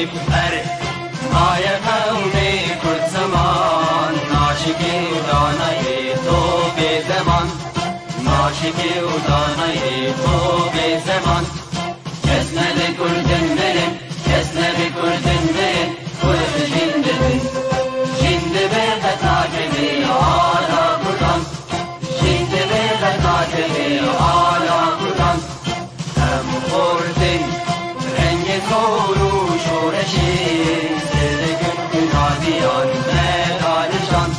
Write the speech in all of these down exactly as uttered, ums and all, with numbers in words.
Erê, maye qewmê Kurd ziman, naşikî û danayê to bê zeman. Naşikî û danayê to bê zeman. Kes nebe Kurdin mirin, kes nebe Kurdin mirin, Kurd jîn dibin. Jîn dibe qet nakeve ala Kurdan. Jîn dibe qet nakeve ala Kurdan. Em xortin rengê kor û şoreşê, sêr dikin xwîna diyan me darişan.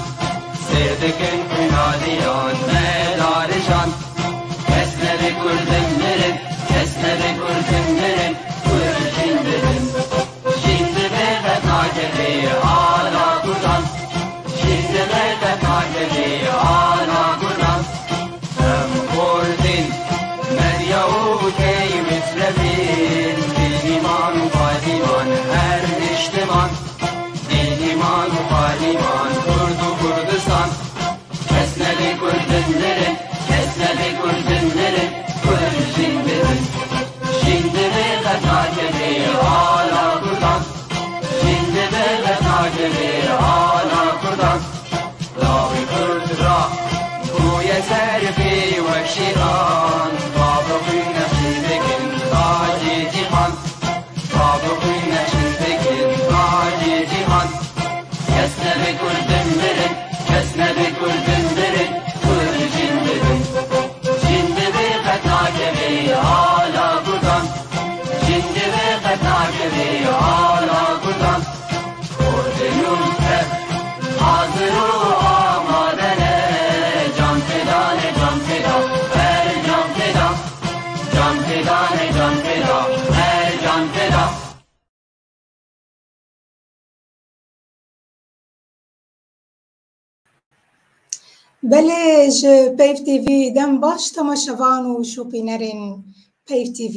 Sêr dikin xwîna diyan me darişan. Kes nebe Kurdin mirin, kes nebe Kurdin mirin, Kurd jîn dibin. Jîn dibe qet nakeve ala Kurdan. Jîn dibe qet nakeve ala Kurdan. Em xortin medya û key mitlebin, bînîman û padîman her niştiman. Bînîman û padîman Kurd û Kurdistan. Kes nebe Kurdin mirin, kes nebe Kurdin mirin, Kurd jîn dibin. Jîn dibe qet nakeve ala Kurdan. Jîn dibe qet nakeve ala Kurdan. Lawê Kurd ra bûye serfê wek şêran. Bavê xwîn nexşîn dikin tacê cîhan. Bavê xwîn nexşîn dikin tacê cîhan. Kes nebe Kurdin mirin, kes nebe Kurdin mirin, Kurd jîn dibin. Jîn dibe qet nakeve ala Kurdan. Jîn dibe qet nakeve ala Kurdan. Kurdin û Kurd hazir û amade ne, can feda ne, can feda, her can feda. Can feda ne, can feda, her can feda. Belê, ji Peyv T V dem baş temaşevan û şopînerên Peyv T V.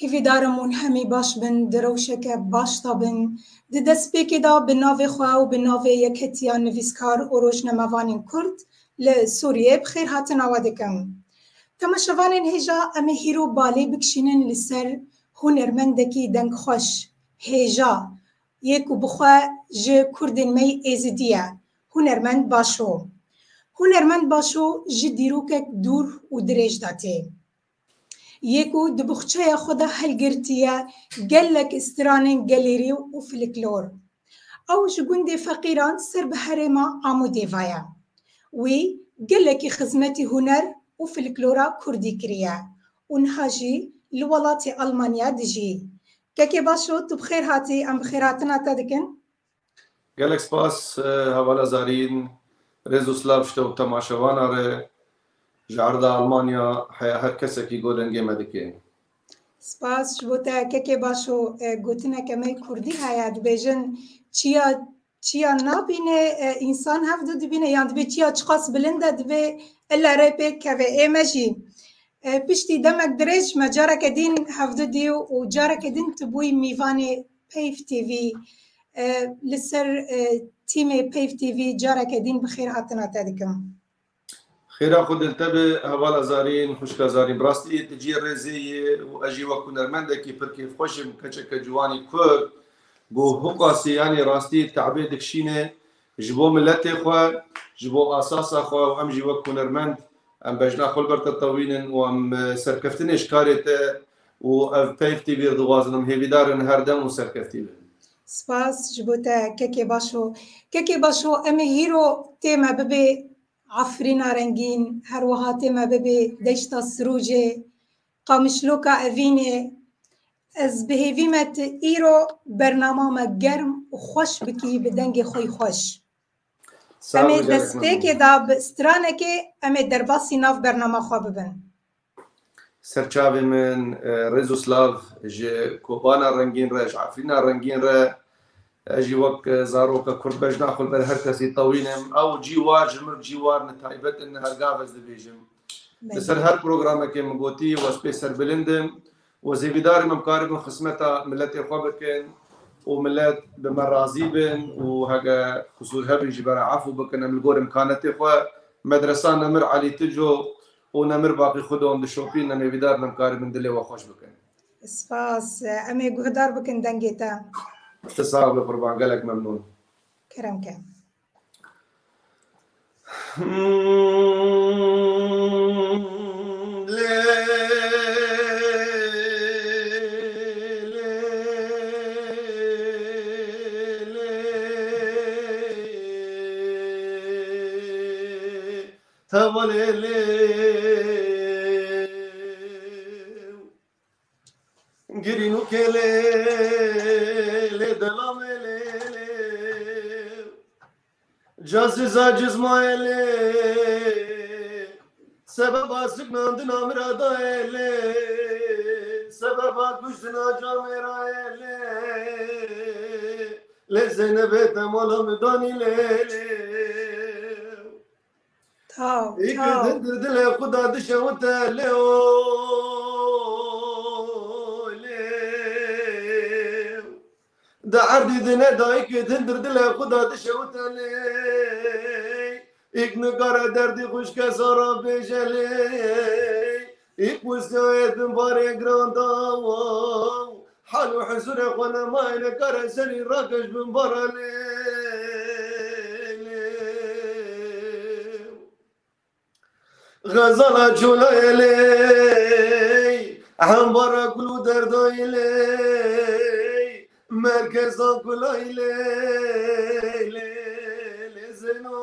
Hêvîdar im hûn hemî baş bin, di rewşeke baş de bin. Di destpêkê de bi navê xwe û bi navê Yeketiya Nivîskar û Rojnamevanên Kurd li Sûriyê bi xêrhatina we dikim. Temaşevanên hêja, em ê hîro balê bikişînin li ser hunermendekî dengxweş, hêja, yê ku bi xwe ji Kurdên me yê Êzidî ye, hunermend Başo. Hunermend Başo ji dîrokek dûr û dirêj de tê. Yê ku di buxçeya xwe de hilgirtiye gelek stranên gelêrî û filiklor. Ew ji gundê Feqîran ser bi herêma Amûdê ve ye. Wî gelekî xizmetî huner û filiklora kurdî kiriye û niha jî li welatê Almanya dijî. Kekê Başo, tu bi xêr hatî, em bi xêrhatina te dikin. Gelek spas, e, hevala Zarîn, rêz û silav ji te û temaşevana re, ji erda Almanya heya her kesekî ku dengê me dike. Spas ji bo te kekê Başo, e, gotineke me kurdî heye, dibêjin, çiya, çiya nabîne, e, însan hevdu dibîne, yan dibê çiya çiqas bilind e, divê illa rê pêk keve. Ê me jî, e, piştî demek dirêj me careke din hevdu dî û careke din tu bûyî mîvanê Peyv T V. E, li ser, e, tîmê Peyv T V careke din bi xêr hatina te dikim. Xêra xwe dil te be, hevala Zarîn, xwişka Zarîn. Bi rastî tu cihê rêzê yî û ez jî wek hunermendekî pir kêfxweş im, keçeke ciwanî Kurd, ku hiqasî, yanî rastî te'bê dikişîne ji bo miletê xwe, ji bo asasa xwe û em jî wek hunermend, em bejna xwe li ber te tewînin û em, e, serkeftinê ji karê te û ev Peyv T V re dixwazin. Em hêvîdar in her dem û serkeftî bin. Spas ji bo te kekê Başo. Kekê Başo, em ê hîro tê me bibê Efrîna Rengîn, her wiha tê me bibê Deşta Sirûcê, Qamişloka Evînê. Ez bi hêvî me tu îro bernama me germ û xweş bikî bi dengê xwe yî xweş. Sağ ol, gelek memnun. Em ê destpêkê de bi stranekê em ê derbasî nav bernama xwe bibin. Serçavê min, e, rêz û silav ji Kobana Rengîn re, ji Efrîna Rengîn re. Ez jî wek, e, zaroka Kurd bejna xwe li ber her kesî tewînim. Ew cîwar ji min cîwar ne taybet in, her gav ez dibêjim. Belê. Li ser her programekê min gotî, ez pê serbilind im û ez hêvîdar im em karibin xizmeta miletê xwe bikin û milet bi me razî bin û heke qisûr hebin jî bera efû bikin. Em li gor imkanetê xwe, medresa nemir Elî Tico û nemir Baqî Xwedon dişopînin, em hêvîdar in em karibin dilê we xweş bikin. Spas. Em ê guhdar bikin dengê te. Tu sax be qurban, gelek memnûn. Kerem ke. Hevalê lê girîn û kêlê lê delamê lê lê. Cazîza cizmayê lê sebeba siknandina miradayê lê sebeba kuştina camêrayê lê. Lê Zeynebê te mala min danî lê lê. Taw, Îkid taw. Hindir dilê xwe da dişewite lê o lê. Di erdî dine da îkid Hindir dilê xwe da dişewite lê. Îk nikare derdî xwişke sara bêje lê. Îk wistiyayê bin barê giran da wa. Hal û hizûrê xwe nemayê, nekare serî rakej bin bara lê lê. Xezala çolayê lê, hembara kul û derdayê lê, merkeza kulayê lê lê lê. Zeno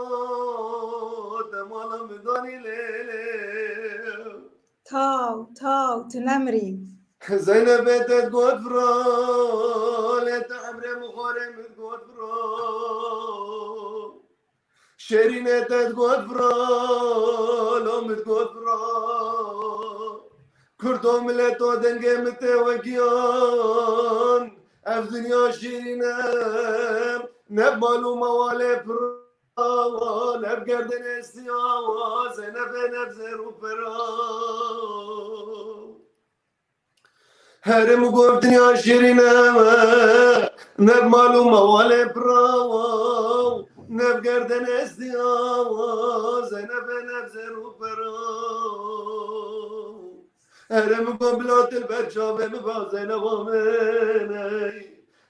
te mala min danî lê lê. Taw, taw, tu nemirî. Zeynebê te digot vira, lê te emrê min xwarê min digot vira. Şêrînê te digot vira, lo min digot vira. Kurdo mileto dengê min tê wegiyan. Ev dinya şîrîn e, ne bi mal û mewalê pir awa, ne bi gerdinê siyawa, Zeynebê ne bi zêr û pera. Herê min got dinya şîrîn e, ne bi mal û mewalê pirawa, ne bi gerdinê siyawa, Zeynebê ne bi zêr û pera. Herê min got bila til ber çavê min ba Zeyneba min ey.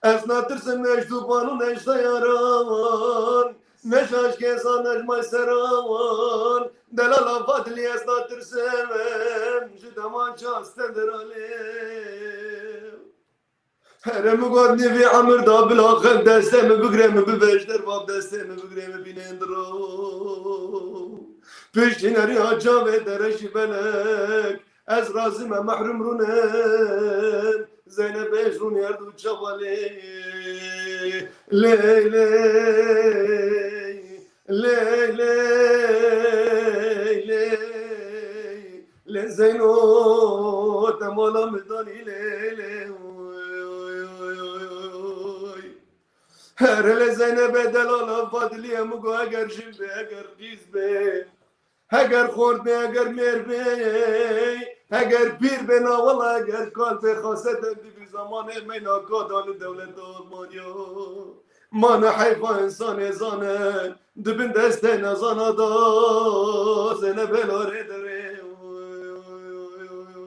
Ez natirsim ne ji tûpan û ne ji teyaran, ne ji aşkê zan, ne ji may serawan. Delala Fadilî ez natirsim ji deman çaste deralê. Herê min got nîvî emir da bila xem destê min bigre min bibe ji derva destê min bigre min bînên diro. Piştî neriya çavê dereşî belek. Ez razî me mehrûm rûnim, Zeynebê ji rûnê her du çava lê. Lê, lê, lê, lê, lê, lê Zeyno, te mala min danî lê, lê, oy, oy, oy, oy, oy. Here lê Zeynebê delala Fadilî hemû got eger jin be, eger qîz be, heger xort bê, heger mêr bê, heger pîr bê, na wela heger kal bê, xasetên di vî zamanê meyna ka da li dewleta Almanya. Ma ne heyfa însanê zane, di bin destê nezana da, Zeynebê larê derê. Oy, oy, oy, oy,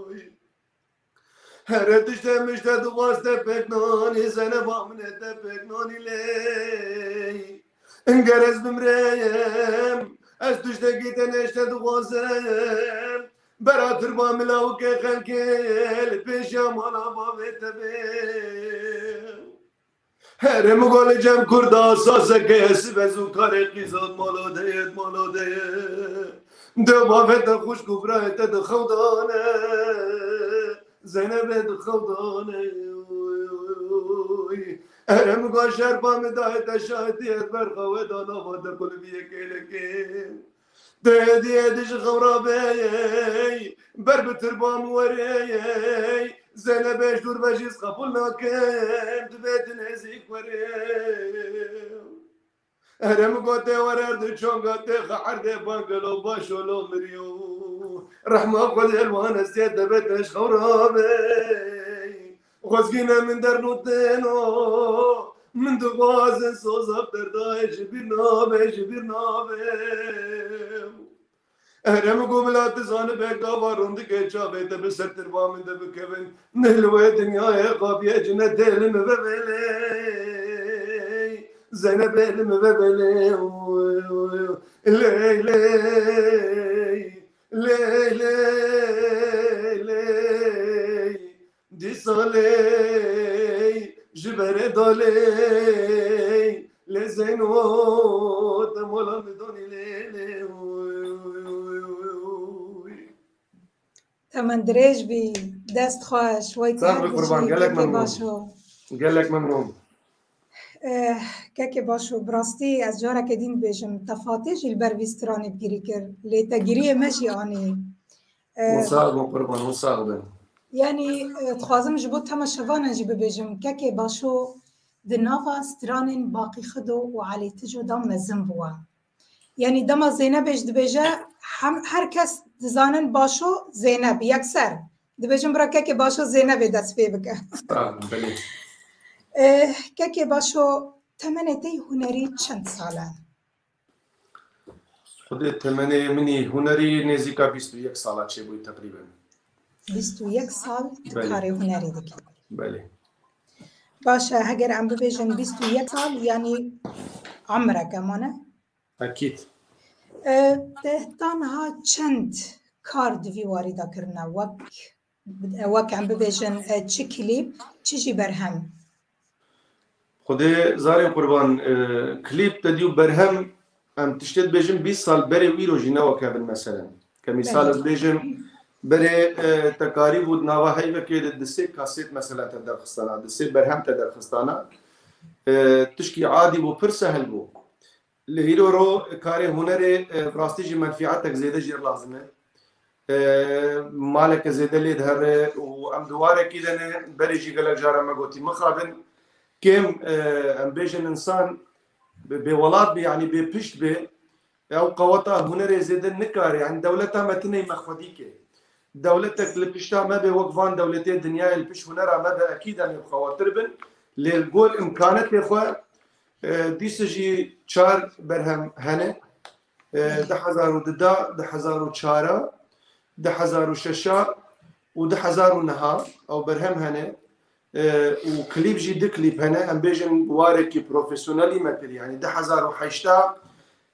oy. Here tiştê min ji te dixwaz te pêk nanî, Zeyneba min ê te pêk nanî lê. Ger ez bimrêm, ez tiştekî tenê ji te dixwazim. Bera tirba min lawikê xelkê, li pêşiya mala bavê te bê. Herê min got li cem kurda sazeke sibe zû karê qîzan mala de ye, mala de ye. De bavê te xwişk û birayê te di xew dane. Zeynebê di xew dane. Oy, oy, oy. Herê min got şerpa min dayê te şahidiyê, ez ber xewe da nava te kulibiyê kêlekê. Dê dê dê ji xew rabê, ber bi tirba min werê, Zeynebê ji dûr ve jî ez qebûl nakim, divê tu nêzîk werê. Here min got tê were di çonga tê xeher dê bangelo başo lo miriyo. Rehma Xwedê li wan hestiyê debê te ji xew rabê. Xwezgîne min dernûtêno, min dixwazin soza bi derdayê ji bîr nabe, ji bîr nabe. Erem û gomila dizanibe gava rûn dike çavê te bi ser tirba min de bikevin. Neh li wê dinyayê xabiye cine dê li min vevelê. Zeynebê li min vevelê. Ley ley, ley ley, ley. Dîsa lê ji berê dalê lê Zeyno te mola min danî lê lê. Temen dirêj bî, dest xweş, wey Sax be qurban, gelek memnûn. Baş o. Gelek memnûn. Eh, kekê baş o, bi rastî ez careke din dibêjim, te Fatê jî li ber vî stranê bi girî kir, lê te giriyê me jî anî. Hûn sax bin qurban, hûn sax bin. Yanî, e, dixwazim ji bo temaşevanan jî bibêjim, kekê Başo di nava stranên Baqî Xido û Elî Tico de mezin bûye. Yanî dema Zeynebê jî dibêje, hem, her kes dizanin Başo Zeyneb, yekser. Dibêjin bira kekê Başo Zeynebê dest pê bike. Sax bin, belê. E, kekê Başo, temenê te yê hunerî çend sal e? Xwedê temenê min ê hunerî nêzîka bîst û yek sala çêbûyî teqrîben. Bîst û yek sal tu Belê. karê hunerî dikî. Belê. Baş e, heger em bibêjin bîst û yek sal, yanî emreke mane? Ekîd. E, te ta niha çend kar di vî warî de kirine? Wek Wek em bibêjin, e, çi klîp, çi jî berhem. Xwedê zarê qurban, e, klîp te dî û berhem, em tiştê dibêjin bîst sal berê û îro jî ne wek hev in meselen. Ke mîsal Belê. ez bêjim, berê, e, te karîbû di nava heyvekê de di sê kasêt meselen te derxistana, di sê berhem te derxistana. E, tişkî adî bû, pir sehil bû. Li hîro ro karê hunerê, e, bi rastî jî menfîetek zêde jê re lazim e. E, maleke zêde lê dihere û em di warekî de ne, berê jî gelek caran me gotî mixabin. Kêm, e, em bêjin însan bê, bêwelat bê, yanî bê pişt bê, ew qeweta hunerê zêde nikare, yanî dewleta me tinê me xwedî ke. Dewletek li pişta me be wek van dewletê dinyayê li pişt hunera me be ekîd em ê bi xewatir bin. Lê li gor imkanetê xwe, e, dîsa jî çar berhem hene. E, du hezar û du, du hezar û çar, du hezar û şeş û du hezar û neh ew berhem hene. E, û klîp jî du klîp hene. Em bêjin warekî profesyonelî me kir. Yanî du hezar û heşt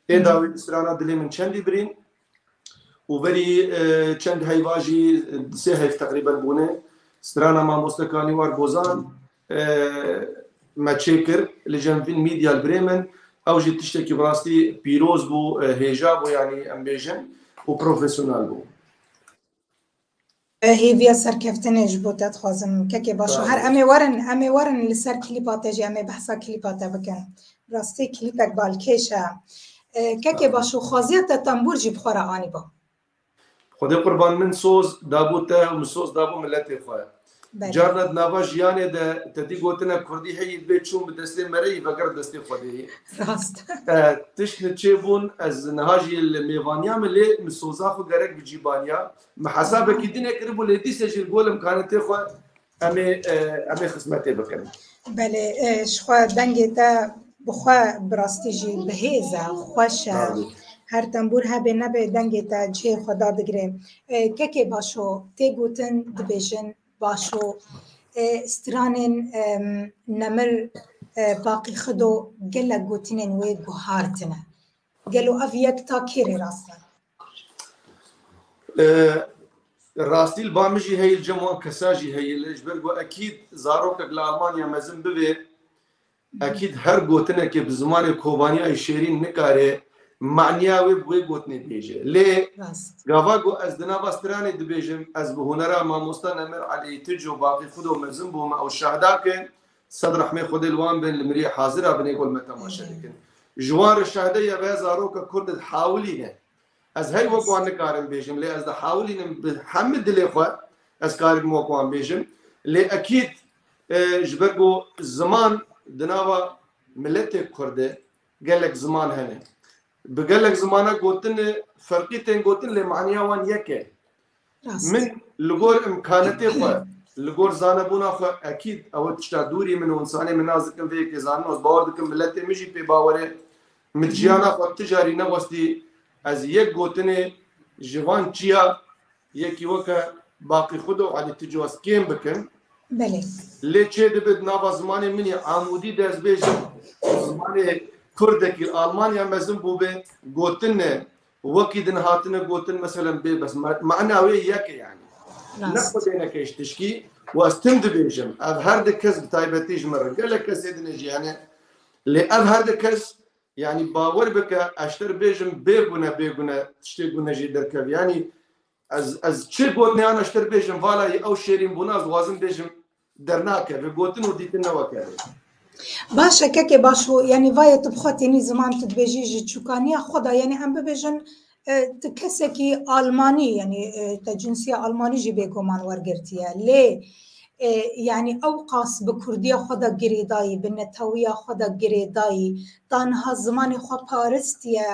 ê dawî strana dilê min çendî birîn. Û berî, e, çend heyva jî, e, sê heyv teqrîben bûne. Strana mamoste Kanîwar Bozan, e, me çêkir li cem vîn Media li birê min. Ew jî tiştekî bi rastî pîroz bû, e, hêja bû, yanî em bêjin, û profesyonel bû. Hêviya serkeftinê ji bo te dixwazim. Kekê Başo, Sağ ol. her em ê werin, em ê werin li ser klîpa te jî, em ê behsa klîpa te bikin. Rastî klîpek balkêş e. E, Kekê Sağ ol. Başo, xwaziya te tembûr jî bi xwe re anîbû. Xwedê qurban, min soz dabû te û min soz dabû miletê xwe. Belê. Carna di nava jiyanê de te dî gotine kurdî heyî dibê çûn bi destê mereyî veger destê Xwedê yî. Rast. E, tişt min çêbûn, ez niha jî li mêvaniya min lê min soza xwe gerek bi cî baniya. Min hesabekî din ê kiribû lê dîse jî li gor imkanetê xwe em ê, e, em ê xizmetê bikin. Belê, e, ji xwe dengê te bi xwe bi rastî jî bi hêz e, xweş e. Sağ olun. Her tembûr hebe nebe dengê te cihê xwe dadigire. E, Kekê Başo, tê gotin dibêjin Başo, e, stranên, em, Nemir, e, Baqî Xido gelek gotinên wê guhartine. Gelo ev yek ta kêrê rast e? E, rastî li ba min jî heye, li cem wan kesa jî heye. Lê ji ber ku ekîd zarokek li Almanya mezin bivê, ekîd her gotinekê bi zimanê kobaniyayê şêrîn nikare maniya wê bi wê gotinê bêje. Lê Rast. gava ku ez di nava stranê dibêjim, ez bi hunera mamosta Nemir Elî Tico, Baqî Xido mezin bûme, ew şehda ke sed rehmê Xwedê li wan bin, li miriyê hazira binê gol me temaşe dikin. Ji wan re şehde ye ve zaroka Kurd dihawilîne. Ez hey wek wan nikarim bêjim, lê ez dihawilînim bi hemî dilê xwe ez karim wek wan bêjim. Lê ekîd, e, ji ber ku ziman di nava miletê Kurd de gelek ziman hene. Bi gelek zimana gotin, ferqî tên gotin, lê maniya wan yek e. Rast. Min li gor imkanetê xwe, li gor zanebûna xwe, ekîd ew tişta dûrî min û însanê min nas dikin vê yekê zanin, ez bawer dikim miletê min jî pê bawer e. Min di jiyana xwe tu carî newestî ez yek gotinê ji van çiya yekî weke Baqî Xudo û Elî Tico ez kêm bikim. Belê. Lê çê dibe di nava zimanê min yê Amûdî de ez bêjim zimanê Kurdekî li Almanya mezin bûbe, gotin e, wekî din hatine gotin, meselen bê bes ma-, mana wê yek e yani. Ne Rast. Xwedê neke ji tişkî û ez tim dibêjim. Ev her di kes bi taybetî ji min re. Gelek kesê din e jî yani. Lê ev her di kes yani bawer bike, ez ji te re bêjim bê gune, bê gune, tiştê gune jê derkeve. Yani ez, ez çi gotinê an ez ji te re bêjim, vala yê ew şêrîn bûna, ez dixwazim bêjim dernakeve. Gotin û dîtin ne weke ev. Baş e, kekê Başo, yani vayê tu bi xwe tênî ziman tu dibêjî ji çûkaniya xwe de, yani em bibêjin, e, tu kesekî Almanî, yani, e, te cinsiya Almanî jî bêguman wergirtiye. Lê, e, yani ew qas bi kurdiya xwe de girêdayî, bi netewiya xwe de girêdayî, ta niha zimanê xwe paristiye,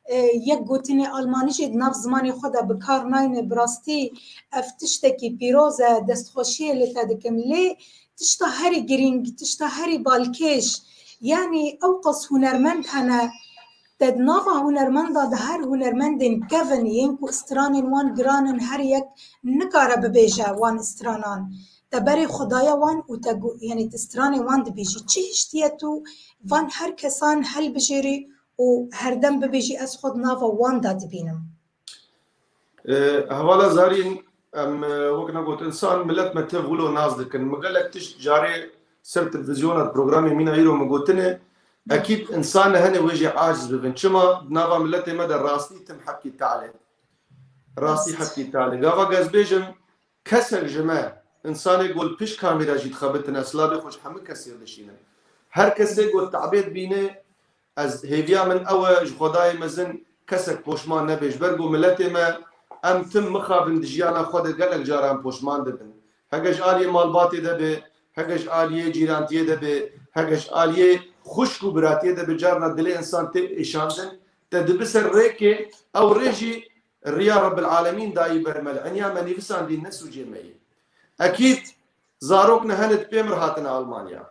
e, yek gotinê Almanî jî di nav zimanê xwe de bi kar nayne, bi rastî ev tiştekî pîroz e, destxweşiyê li te dikim. Lê tişta herî girîng, tişta herî balkêş, yanî ew qas hunermend hene, te di nava hunermenda de her hunermendên kevin yên ku stranên wan giran in, her yek nikare bibêje wan stranan. Te berê xwe daye wan û te gu-, yanî tu stranê wan dibêjî. Çi hiştiye tu van her kesan helbijêrî û herdem bibêjî ez xwe di nava wan de dibînim? E, hevala Zarîn, em, e, wek ne got, insan, milet me tev wilo nas dikin. Min gelek tişt carê ser televîzyona programê Mîna îro min gotine, ekîd insan hene wê jê aciz bibin. Çima? Di nava miletê me de rastî tim hepkî talê. Rastî hepkî talê. Gava ez bêjim, kesek ji me, insanê ku li pişt kamera jî dixebitine, silavê xwe ji hemû kesê dişînim. Her kesê ku tabê dibîne, ez hêviya min ew e, ji Xwedayê mezin kesek poşman nebe. Ji ber ku miletê me, em tim mixabin di jiyana xwe de gelek caran poşman dibin. Heke ji aliyê malbatê de be, heke ji aliyê cîrantiyê de be, heke ji aliyê xwişk û biratiyê de be, carna dilê insan tê êşandin. Te dibi ser rêkê, ew rê jî riya Rebbil Alemîn dayî ber me. Li enya me nivîsandî ne sûcê me yê. Ekîd zarok ne hene di pê mir hatine Almanya.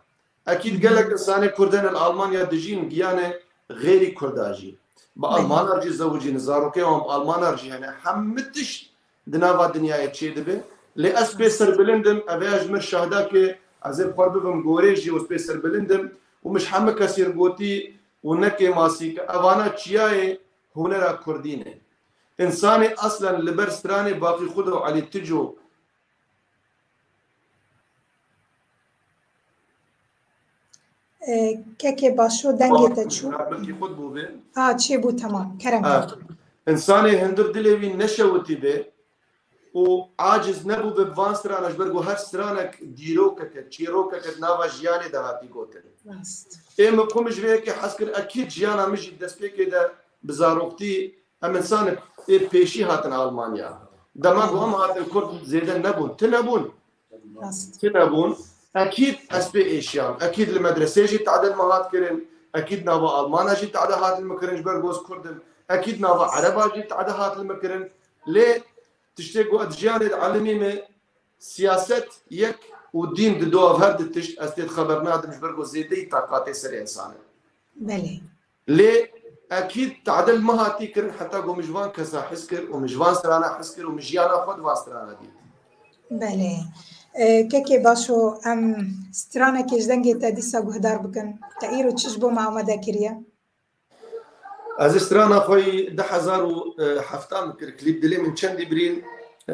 Ekîd gelek insanê Kurd hene li Almanya dijîn, giyane xêrî Kurda jî. Bi Almanar jî zewicîne, zarokê wan bi Almanar jî hene. Hemû tişt di nava dinyayê çêdibe. Lê ez pê serbilind im, ev ya ji min şahda ke ez ê bi xwe bibim gorê jî û ez pê serbilind im û min ji hemû kesî re gotî û ne kêmasî ke evana çiyayê hunera Kurdî ne. Însanê aslen li ber stranê Baqî Xudo, Elî Tico, E, kekê Başo, dengê te çû. Belkî xwe bû vê. Ha, çêbû, temam. Kerem Ha. ke. Însanê hundir dilê wî neşewitî be û aciz nebû be bi van strana, ji ber ku her stranek dîrokeke, çîrokeke di nava jiyanê de hatî gotin. Rast. Ê min ku min ji vê yekê hez kir, ekîd jiyana min jî destpêkê de bi zaroktî em însanek ê pêşî hatin Almanya. Dema ku em hatin Kurd zêde nebûn, ti nebûn. Rast. Ti nebûn. Ekîd ez pê êşiyam. Ekîd li medresê jî tade li me hat kirin. Ekîd nava Almana jî tade hat li me kirin ji ber ku ez Kurd im. Ekîd nava Ereba jî tade hat li me kirin. Lê tiştê ku ez jiyanê de elimî me, siyaset yek û dîn di do, ev her di tişt ez tê xeber nadim ji ber ku zêdeyî taqatê serê însan e. Belê. Lê ekîd tade li me hatî kirin heta ku min ji van kesa hez kir û min ji van strana hez kir û min jiyana xwe di van strana dît. Belê. E, kekê Başo, em stranekê ji dengê te dîsa guhdar bikin. Te îro çi ji bo me amade kiriye? Ez ê strana xwe yî du hezar û hefta min kir, klîp dilê min çendî birîn. E,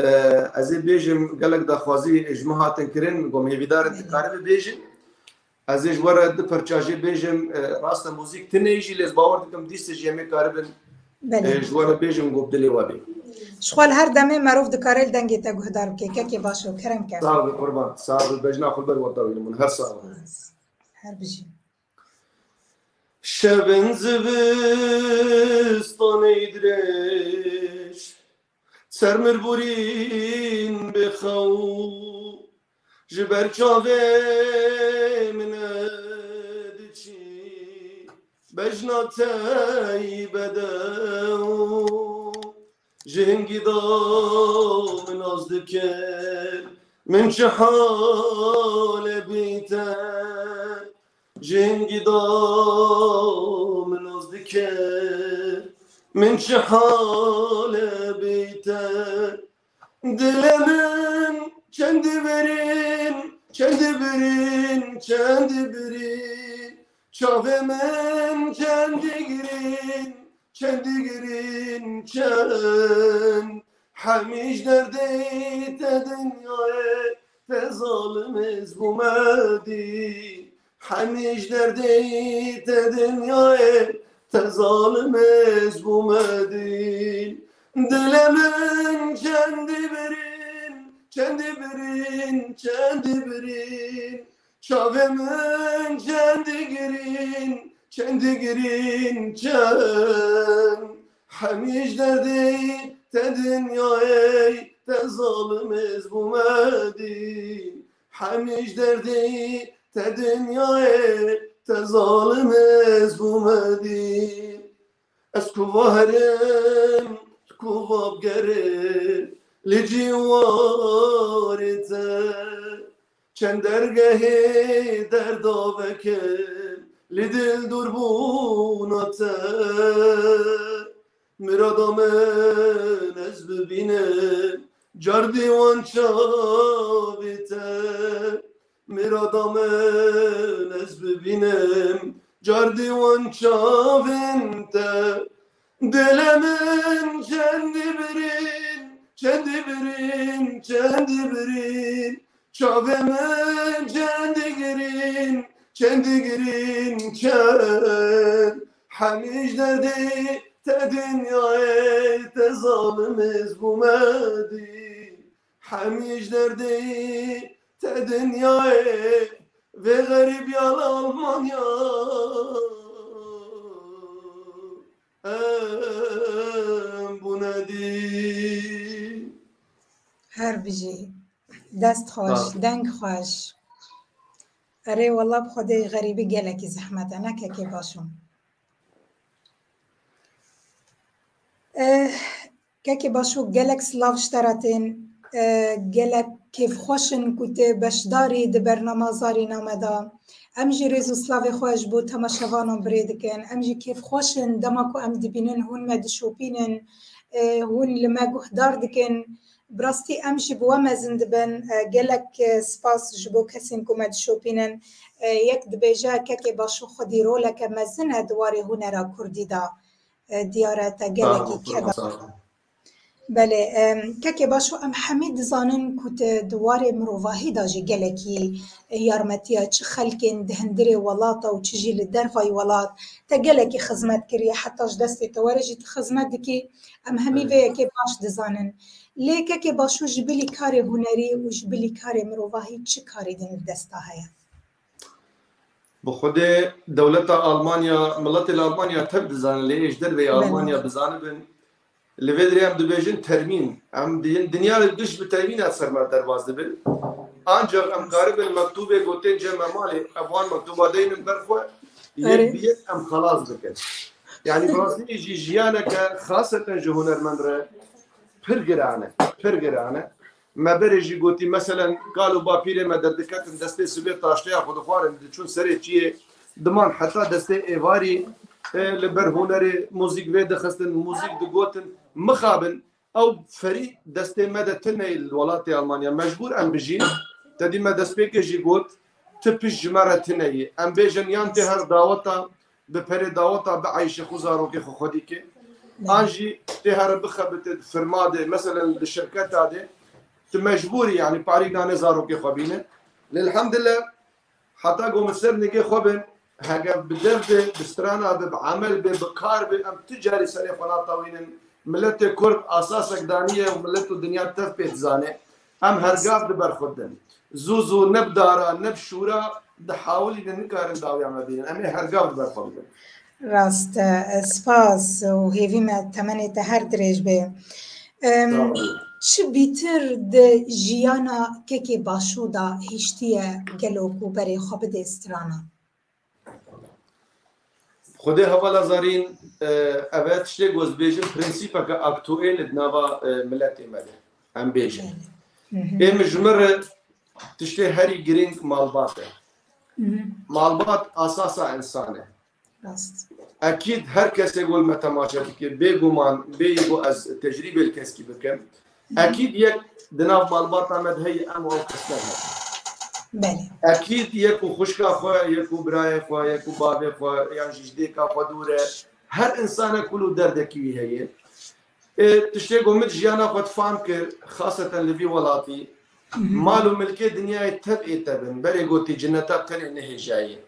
ez ê bêjim gelek daxwazî ji min hatin kirin, min got hêvîdar im tu karibe bêjin. Ez ê ji we re du perça jê bêjim, e, rast e muzîk tune jî, lê ez bawer dikim dîsa jî em ê karibin, Belê. e, ji we re bêjim, got dilê we bê. Ji xwe li her demê merov dikare li dengê te guhdar bike. Kekê Başo, kerem ke. Sağ ol qurban, sağ ol, bejna xwe ber wata wînim, her sağ ol. Her bijî. Şevên zivistanê dirêj, ser mir borîn bê xew, ji ber çavê min e diçî, bejna te yî bedew. Ji hingî da min nas dikir, min çi hale bîte. Ji hingî da min nas dikir, Min çi hale bîte. Dilê min çendi birîn, çendi birîn, çendi birîn. Çavê min çendi girîn, çendi girîn, çend. Hemî ji derdê te dinyayê, te zalim ez bûme dî. Hemî ji derdê te dinyayê, te zalim ez bûme dî. Dilê min çendi birîn, çendi birîn, çendi birîn. Çavê min çendi girîn, çendi girîn, çend. Hemî ji derdê te dinyayê, te zalim ez bûme dî. Hemî ji derdê te dinyayê, te zalim ez bûme dî. Ez kuva herim, kuva bgerim, li cîwarê te. Çend dergehê derda vekim, li dil dûrbûna te. Mirada min ez bibînim, car dîwan çavê te. Mirada min ez bibînim, car dîwan çavên te. Dilê min çendi birîn, çendi birîn, çendi birîn. Çavê min çendi girîn, çendi girîn, çend. Hemî ji derdê te dinyayê, te zalim ez bûme dî. Hemî ji derdê te dinyayê, vê xerîbiya li Almanya em bûne dî. Her bijî. Dest xweş, Sağ ol. Deng xweş. Erê, wela bi Xwedê xerîbî gelekî zehmet e, ne kekê Başû. Eh, kekê Başû, gelek silav ji te re tên. Eh, gelek kêfxweş in ku tu beşdarî di bernama Zarîna me de. Em jî rêz û silavê xwe ji bo temaşevanan birê dikin. Em jî kêfxweş in dema ku em dibînin hûn me dişopînin, eh, hûn li me guhdar dikin. Bi rastî em jî bi we mezin dibin. Eh, gelek, eh, spas ji bo kesên ku me dişopînin. Eh, yek dibêje, kekê Başû xwedî roleke mezin e di warê hunera kurdî de. Eh, diyar e te gelekî keda. Belê, em, kekê Başû, em hemî dizanin ku te di warê mirovahî de jî gelekî, eh, yarmetiya çi xelkên di hundirê welata û çi jî li dervayî welat te gelekî xizmet kiriye, heta ji destê te were jî tu xizmet dikî. Em hemî vê yekê baş dizanin. Lê kekê Başû, ji bilî karê hunerî û ji bilî karê mirovahî çi karî din li desta heye? Bi Xwedê dewleta Almanya, miletê li Almanya tev dizane, lê ê ji derveyî Belê. Almanya bizanibin. Li vê derê em dibêjin termîn. Em di-, dinya li giş bi termîna ser me derbas dibin. Ancak em karibin mektûbê gotên cem me malê, ev wan mektûba deynin ber xwe, yek Erê. bi yek em xelas bikin. Yani bi rastî jî jiyaneke xaseten ji hunermend re pir giran e, pir giran e. Me berê jî gotî, meselen, kal û bapîrê me derdiketin destê sibê taşteya xwe dixwarin, diçûn serê çiyê, diman heta destê êvarî, e, li ber hunerê muzîk vê dixistin, muzîk digotin, mixabin, ew ferî destê me de tune ye li welatê Almanya. Mecbûr em bijîn, te dî me destpêkê jî got, tu pişt ji me re tune yî. Em bêjin yan tê her daweta, bi perê daweta bieyşe xwe zarokê xwe xwedî ke. An jî tê here bixebite di firma de, meselen di şirketa de, tu mecbûr î, yanî parî nane zarokê xwe bîne. Lê elhamdulillah, heta ku min ser nigê xwe be, hege bi dev be, bi strana be, bi emel be, bi kar be, em tu carî serê xwe natewînin. Miletê Kurd asasek daniye û milet û dinya tev pê dizane. Em her gav di ber xwe din. Zû zû ne bi dara, ne bi şûra dihawilînin, nikarin dawiya me bînin. Em ê her gav di ber xwe bidin. Rast e, spas û hêvî me temenê te her dirêj be. Em, Sağ ol. Çi bîtir di jiyana kekê Başû de hiştiye gelo ku berê xwe bidê strana? Xwedê hevala zarîn, e, ev e tiştê ku ez dibêjim, prensîpeke aktuêl di nava, e, miletê me de. Em bêjin. Belê. Hı hı. Ê min ji min re tiştê herî girîng malbat e. Hı hı. Malbat asasa însan e. Rast. Ekîd her kesê ku li me temaşe dike, bêguman, bêyî ku ez tecrîbê li keskî bikim. Ekîd yek di nav malbata me de heye, em û ew kes ne hebe. Belê. Ekîd yek û xwişka xwe, yek û birayê xwe, yek û bavê xwe, yan jî ji dêka xwe dûr e. Her însanek kul û derdekî wî heye. Ê, tiştê ku min jiyana xwe difam kir, xaseten li vî welatî, mal û milkê dinyayê tev ê tev in. Berê gotî cineta tenê nehêjaye.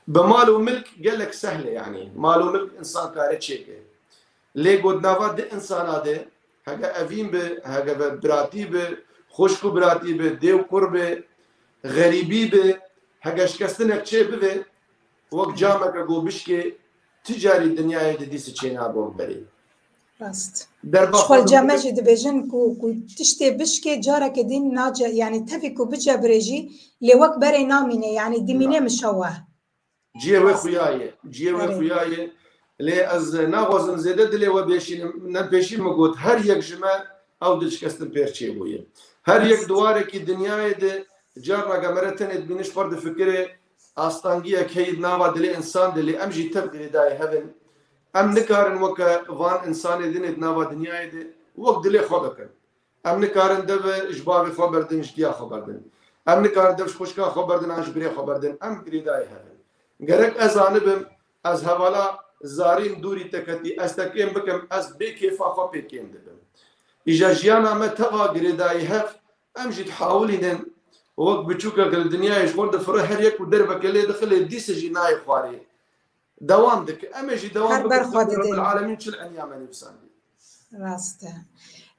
Bi mal û milk gelek sehl e, yanî. Mal û milk însan kare çêke. Lê got nava di însana de, hege evîn bi, hege ve biratî bi, xwişk û biratî bi, dê û kur bi, xerîbî bi, hege şikestinek çê bibe, wek cameke ku bişkê, ti carî dinyayê de dîse çênabe wek berê. Rast. Derba Ji xwe li xwe cem me jî dibêjin ku, ku tiştê bişkê careke din nace, yanî tevî ku bicebirê jî lê wek berê namîne, yanî dimîne mişewe. Cihê wê xuya ye. Cihê wê Erê. xuya ye. Lê ez naxwazim zêde dilê we bêşînim. Ne pêşî min got, her yek ji me ew dilşikestin pêr çêbûye. Her yek di warekî dinyayê de carna gemere tenê dibîne ji xwe difikire, astangiyek heye di nava dilê însan de, lê em jî tev girêdayê hev in. Em nikarin weke van însanê din ê di nava dinyayê de wek dilê xwe bikin. Em nikarin dev ji bavê xwe berdin, ji diya xwe berdin. Em nikarin dev ji xwişka xwe berdin, an ji birê xwe berdin. Em girêdayê hev in. Gerek ez zanibim, ez hevala zarîm dûrî te ketî, ez te kêm bikim, ez bê kêfa xwe pê kêm dibim. Îja jiyana me teva girêdayî hev, em jî dihawilînin wek biçûkek li dinyayê ji xwe difire, her yek û derbeke lê dixile, dîse jî nayê xwarê. Dewam dike. Em ê jî dewam Her bikin. ber xwe didin. Rabbil Alemîn çi li eniya me nivîsandî. Rast e.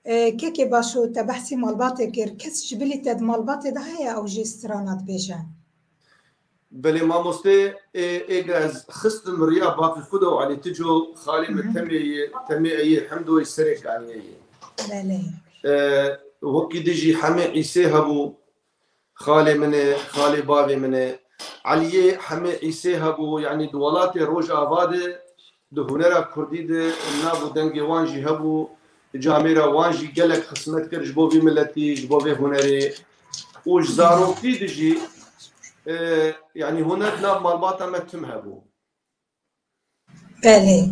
E, kekê Başo, te behsî malbatê kir. Kes ji bilî te di malbatê de heye ew jî strana dibêje? Belê mamostê, ê, ê, ez xistim riya baqî xwe de û Elî Tico, xalê min Temê ye, Temê ê yê Hemdoyê Serê Kaniyê ye. Belê. E, wekî dijî Hemê Îsê hebû, xalê min e, xalê bavê min e. Eliyê Hemê Îsê hebû, yanî di welatê Rojava de, di hunera kurdî de, nav û dengê wan jî hebû, camêra wan jî gelek xismet kir ji bo vî miletî, ji bo vê hunerê. Û ji zaroktî de jî, e, yanî huner nav malbata me tim hebû. Belê.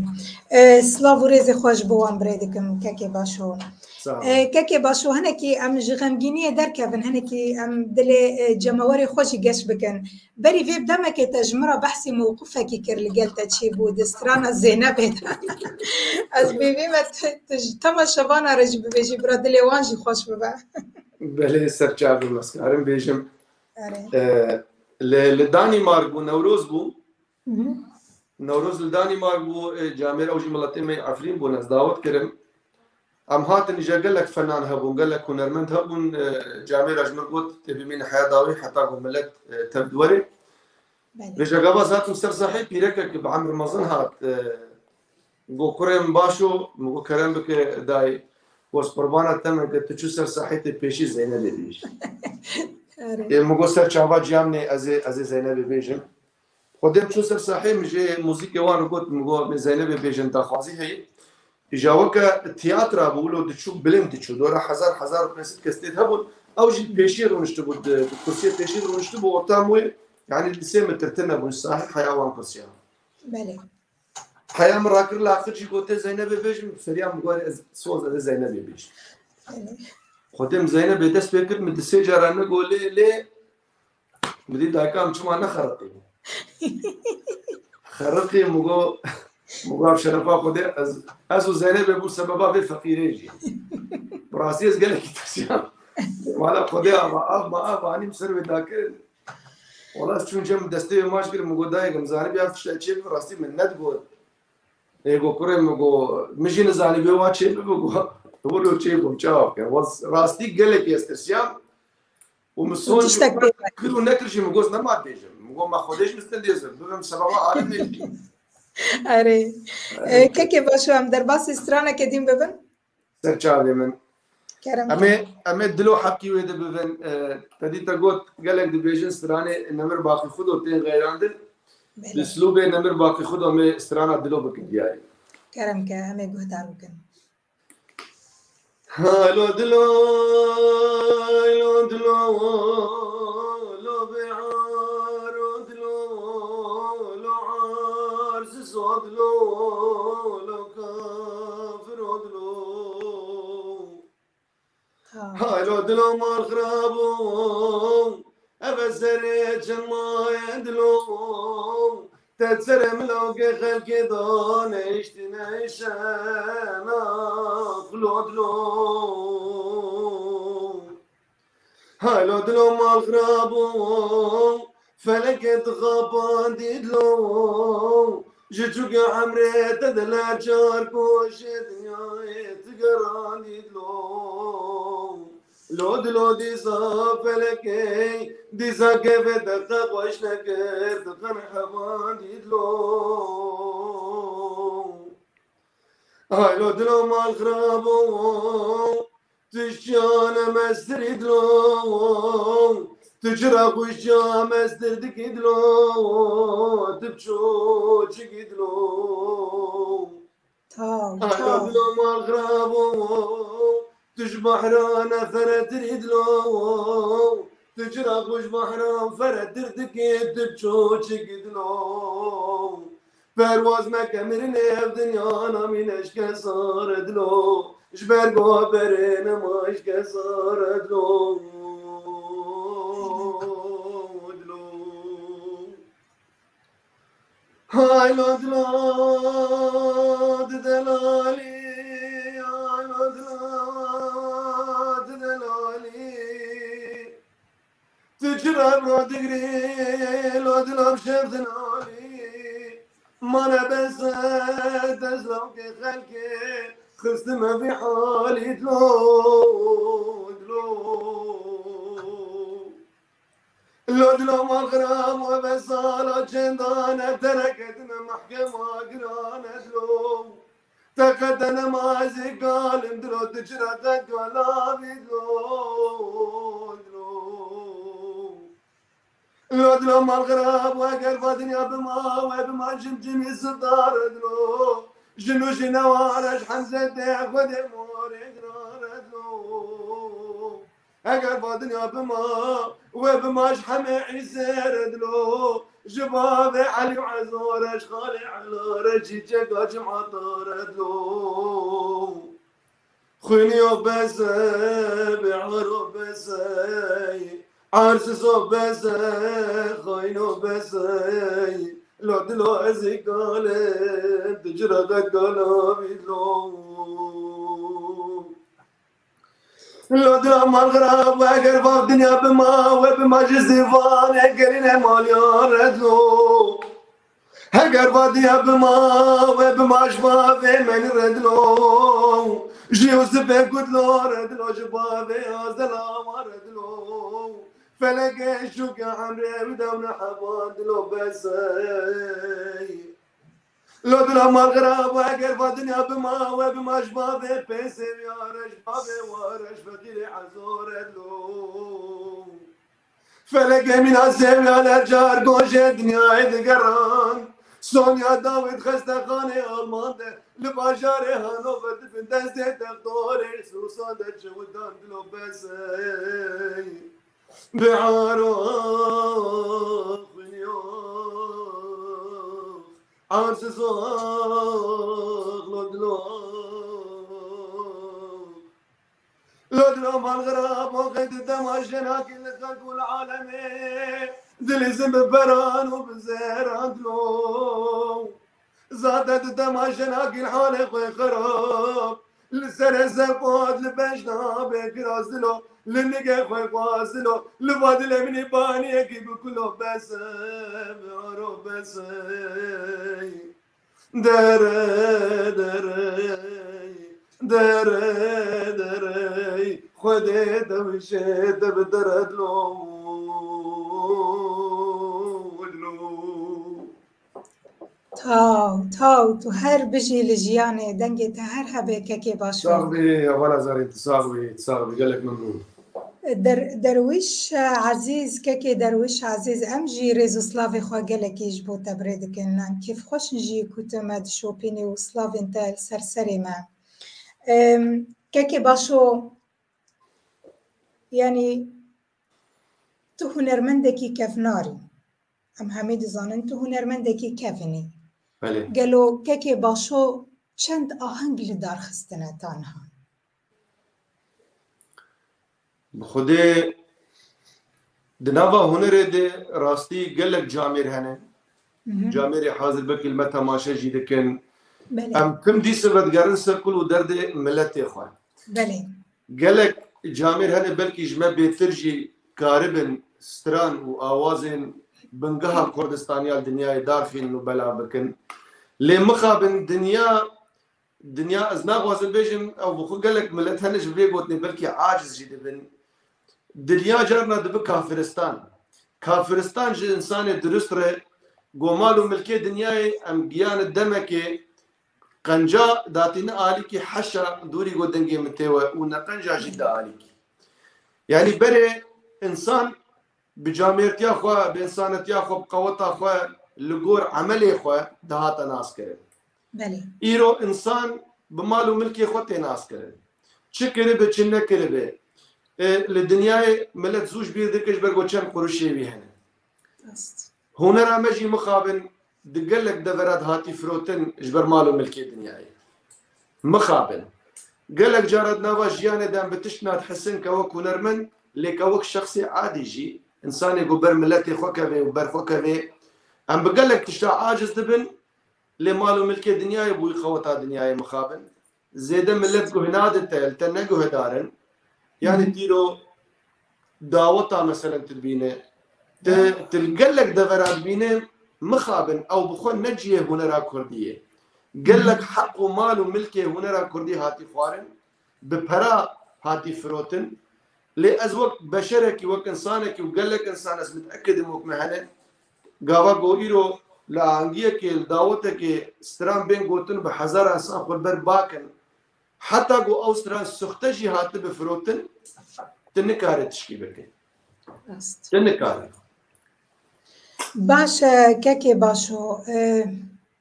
E, silav û rêzê xwe ji bo wan birê dikim, kekê Başo. Sağ ol. E, kekê Başo, hinekî em ji xemgîniyê derkevin, hinekî em dilê, e, cemawerê xwe jî geş bikin. Berî vê demekê te ji min re behsî mewqifekî kir, li gel te çêbû di strana Zeynebê de. Ez bêvê me tu, tu ji temaşevana re jî bibêjî, bira dilê wan jî xweş bibe. Belê, ser çavê me, ez karim bêjim. Erê. E, li, li Danîmark bû, Newroz bû. Hı hı. Newroz li Danîmark bû, e, camêr ew jî miletê me yê Efrîn bûn, ez dawet kirim. Em hatin îja gelek fenan hebûn, gelek hunermend hebûn, e, camêra ji min got, tê bimîne heya dawî heta ku milet, e, tev diwerê. Belê. Vêja gava ez hatim ser sahê pîrekek bi emr mezin hat, e, got, kurê min Başo, min got, kerem bike dayê, got, qurbana te me, ke tu çû ser sahê tê pêşî Zeynebê bêjî. Erê. Ê, min got, ser çava ciya min ê, ez ê, ez ê Zeynebê bêjim. Xwedê çû ser sahê, min jê muzîkê wan got, min got, em ê Zeynebê bêjin, daxwazî heye. Îja weke tiyatra bû, wilo diçû, bilind diçû. Dora hezar, hezar û pênc sed kes tê de hebûn. Ew jî pêşî rûniştibû, di, di kursiyê pêşî rûniştibû, ortam wê, yanî li sê metre tune bûn, sahê heya wan kursiya. Belê. Heya min rakir laqir jî, gote Zeynebê bêjim, feriya min gorî ez soz, ez ê Zeynebê bêjim. Belê. Xwedê min Zeynebê dest pê kir, min di sê cara negot lê, lê min dî dayika min çima nexeriqî. Xeriqî, min got, min got, şerefa Xwedê, ez, ez û Zeynebê bû sebeba vê feqîrê jî. Bi rastî ez gelekî tirsiyam. Mala Xwedê ava, av ma av anîm ser wê dakirin. Wala ez çûn cem destê wê maç kirim, min got, dayê, min zanîbû ev tişta çê bibe, rastî min nedigot. Ê got, kurê min got, min jî nizanîbû wa çê bibe, got, wilo çê bûm, çawa bikim. Waz-, rastî gelekî ez tirsiyam. Û min soz jî Tiştek pê kir û nekir jî min got, nema dibêjim. Min got, ma Xwedê ji min stendê zir, bibim sebeba alemê jî. Erê. E, kekê Başo, em derbasî straneke din bibin. Ser çavê min. Kerem. Em ê, em ê dilo heqî wê de bibin. E, te dî te got, gelek dibêjin stranê Nemir Baqî Xudo tên xeyrandin. Bi Belê. Slûbê Nemir Baqî Xudo em ê strana dilo bikin diyarî. Kerem ke, em ê guhdar bikin. Halo dilo, lo dilo, lo be'ar, dilo, lo arz Haylo dilo mal xirabo, eve serê çin maye dilo. Te serê milawkê xelkê daniştine şena xilo dilo. Haylo dilo mal xirabo, felekê dixapandî dilo. Ji çûkê emrê te diler çar koşê dinyayê digerandî dilo. Lo dilo dîsa felekê, dîsa kevê te qe xweş nekir, diqin hevandî dilo. Haylo dilo mal xirabo, tu ji çiyane mestirî dilo. Tu çira xweşiya mestir dikî dilo. Tu bi ço çikî dilo. Taw, Ala taw. Dilo mal xirabo, tu ji behrana feretirî dilo. Tu çira xwe ji behran feretir dikî, tu bi ço çikî dilo. Perwaz meke mirinê, ev dinya namîne ji kesare dilo. Ji ber ku berê nema ji kesare dilo. Dilo. Hay lo dilo di delalî, hay lo dilo di delalî. Tu çira bro digrî, lo dilo bi şev dinalî. Mane bes dezlawkê xelkê, xistime vî halî dilo, dilo. Lo dilo mal xirab we ve sala çendane, te re ketime mehkema girane dilo. Te qete nema ez ê galim dilo, tu çira qet galavî dilo, dilo. Lo dilo mal xirab we, ger va dinya bima, we bima cim cimî sidar dilo. Jin û jî neware ji hemze dê xwedê morê girare dilo. Eger va dinya bima, we bima ji hemê îsêr dilo. Ji bavê Elî û Ezore, ji xalê Elare, çîçeka cimata re dilo. Xwîniyo bes e, bêaro bes e, arsiso bes e, xayno bes e. Lo dilo ez ê galim, tu cira qet galavî dilo. Lo dila mal xirab, eger va dinya bima, we bima ji zîvanê gerîne maliya re dilo. Heger va dinya bima, we bima ji bavê menî re dilo. Ji Yûsifê ku dilo re dilo, ji bavê Azela wa re dilo. Felekê şûke emrê wî dewne hevan dilo bes ey. Lo dila mal xirab, eger va dinya bima, we bima ji bavê pê sêviyare, ji bavê ware, ji feqîrê ezore dilo. Felekê mîna sêviya ler çar gojê dinyayê digeran. Sonya Dawid xestexanê Alman de, li bajarê Hanover di bin destê textorê Sûsan de çewidan dilo bes ey. Biharo xwiniyo. Arsız oh, lo dilo. Lo dilo mal xirab, o qeydi dema jenakî li xelk û li alemê. Dilîzin bi beran û bi zeran dilo. Zade di dema jenakî li halê xwe xirab. Li serê zerqot li bejna bê kiraz dilo. Li nigê xwe xwaz dilo. Li va dilê min ê baniyekî bikulo bes e, aro bes e. Dere, dere, dere, dere, Xwedê te wişê te bi dere dilo, dilo. Taw, taw, tu her bijî li jiyanê, dengê te her hebe kekê Başo. Sax bî, hevala zarê tu sax bî, tu sax bî, gelek memnûn. Der-, Derwîş Ezîz, kekê Derwîş Ezîz, em jî rêz û slavê xwe gelekî ji bo te birê dikin. Em kêfxweş in jî ku tu me dişopînî û slavên te li ser serê me. Em, kekê Başo, yanî tu hunermendekî kevnar î. Em hemî dizanin tu hunermendekî kevin î. Belê. Gelo kekê Başo çend aheng li dar xistine ta niha? Bi xwedê di nava hunerê de rastî gelek camêr hene. Camêrê hazir belkî li me temaşe jî dikin. Belê. Em tim dîsa vedigerin ser kul û derdê miletê xwe. Belê. Gelek camêr hene belkî ji me bêtir jî karibin stran û awazên bingeha Kurdistaniya li dinyayê darxînin û belav bikin. Lê mixabin dinya, dinya ez naxwazim bêjim, ew bi xwe gelek milet hene ji vê gotinê belkî aciz jî dibin. Dinya carna dibi kafiristan. Kafiristan ji insanê dirust re, go mal û milkê dinyayê em giyane demekê qenca datîne alîkî heşa dûrî go dengê min tê we û ne qenca jî de alîkî. Yanî berê insan bi camêrtiya xwe, bi insanetiya xwe, bi qeweta xwe, li gor emelê xwe dihate naskirin. Belê. Îro insan bi mal û milkê xwe tê naskirin. Çi kiribe, çi nekiribe. E, li dinyayê milet zû ji bîr dike ji ber ku çend quruşê wî hene. Rast. Hunera me jî mixabin di gelek devera de hatî firotin ji ber mal û milkê dinyayê. Mixabin. Gelek cara di nava jiyanê de em bi tişt nadihsin ke wek hunermend, lê ke wek şexsê adî jî, insanê ku ber miletê xwe kevê û ber xwe kevê, em bi gelek tişta aciz dibin, lê mal û milkê dinyayê bûyî qeweta dinyayê mixabin. Zêde milet guh nadin te, li te ne guhedar in. Yanî tîro daweta meselen tu dibîne. Tu, tu li gelek devera dibîne, mixabin ew bi xwe ne cihê hunera kurdî ye. Gelek heq û mal û milkê hunera kurdî hatî xwarin, bi pera hatî firotin. Lê ez wek beşerekî, wek insanekî û gelek insan ez mitekidim wek me hene, gava ku îro li ahengiyekê, li dawetekê stran bên gotin bi hezara insan xwe li ber bakin. Heta ku ew stran suxte jî hatibe firotin, tu nikare tişkî bike. Rast. Tu nikare. Baş e, kekê Başo. E,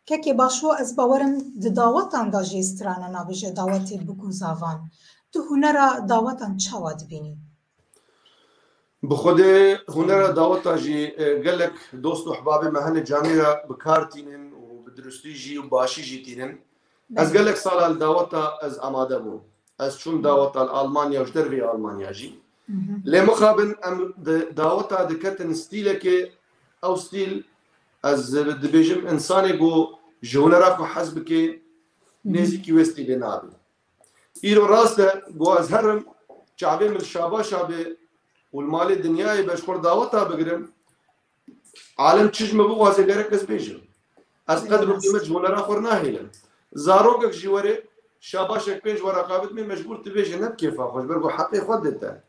kekê Başo, ez bawerim di dawetan de jî strana nabêje dawetê biguzavan. Tu hunera dawetan çawa dibînî? Bi xwedê hunera daweta jî, e, gelek dost û ehbabê me hene camêra bi kar tînin û bi dirustî jî û başî jî tînin. Ez gelek sala li daweta ez amade bûm. Ez çûm daweta li Almanya û ji derveyî Almanya jî. Lê mixabin em di daweta diketin stîlekê, ew stîl ez dibêjim însanê ku ji hunera xwe hez bike, nêzîkî wê stîlê nabe. Îro rast e, go ez herim, çavê min şabaşa be û li malê dinyayê be ji xwe re daweta bigirim. Alem çi ji min bixwaze gerek ez bêjim. Ez qedr û qîmet ji hunera xwe re nahêlim. Zarokek jî were, şabaşek pê ji we re qabit me, mecbûr tu bêje ne bi kêfa xwe, ji ber ku heqê xwe dide.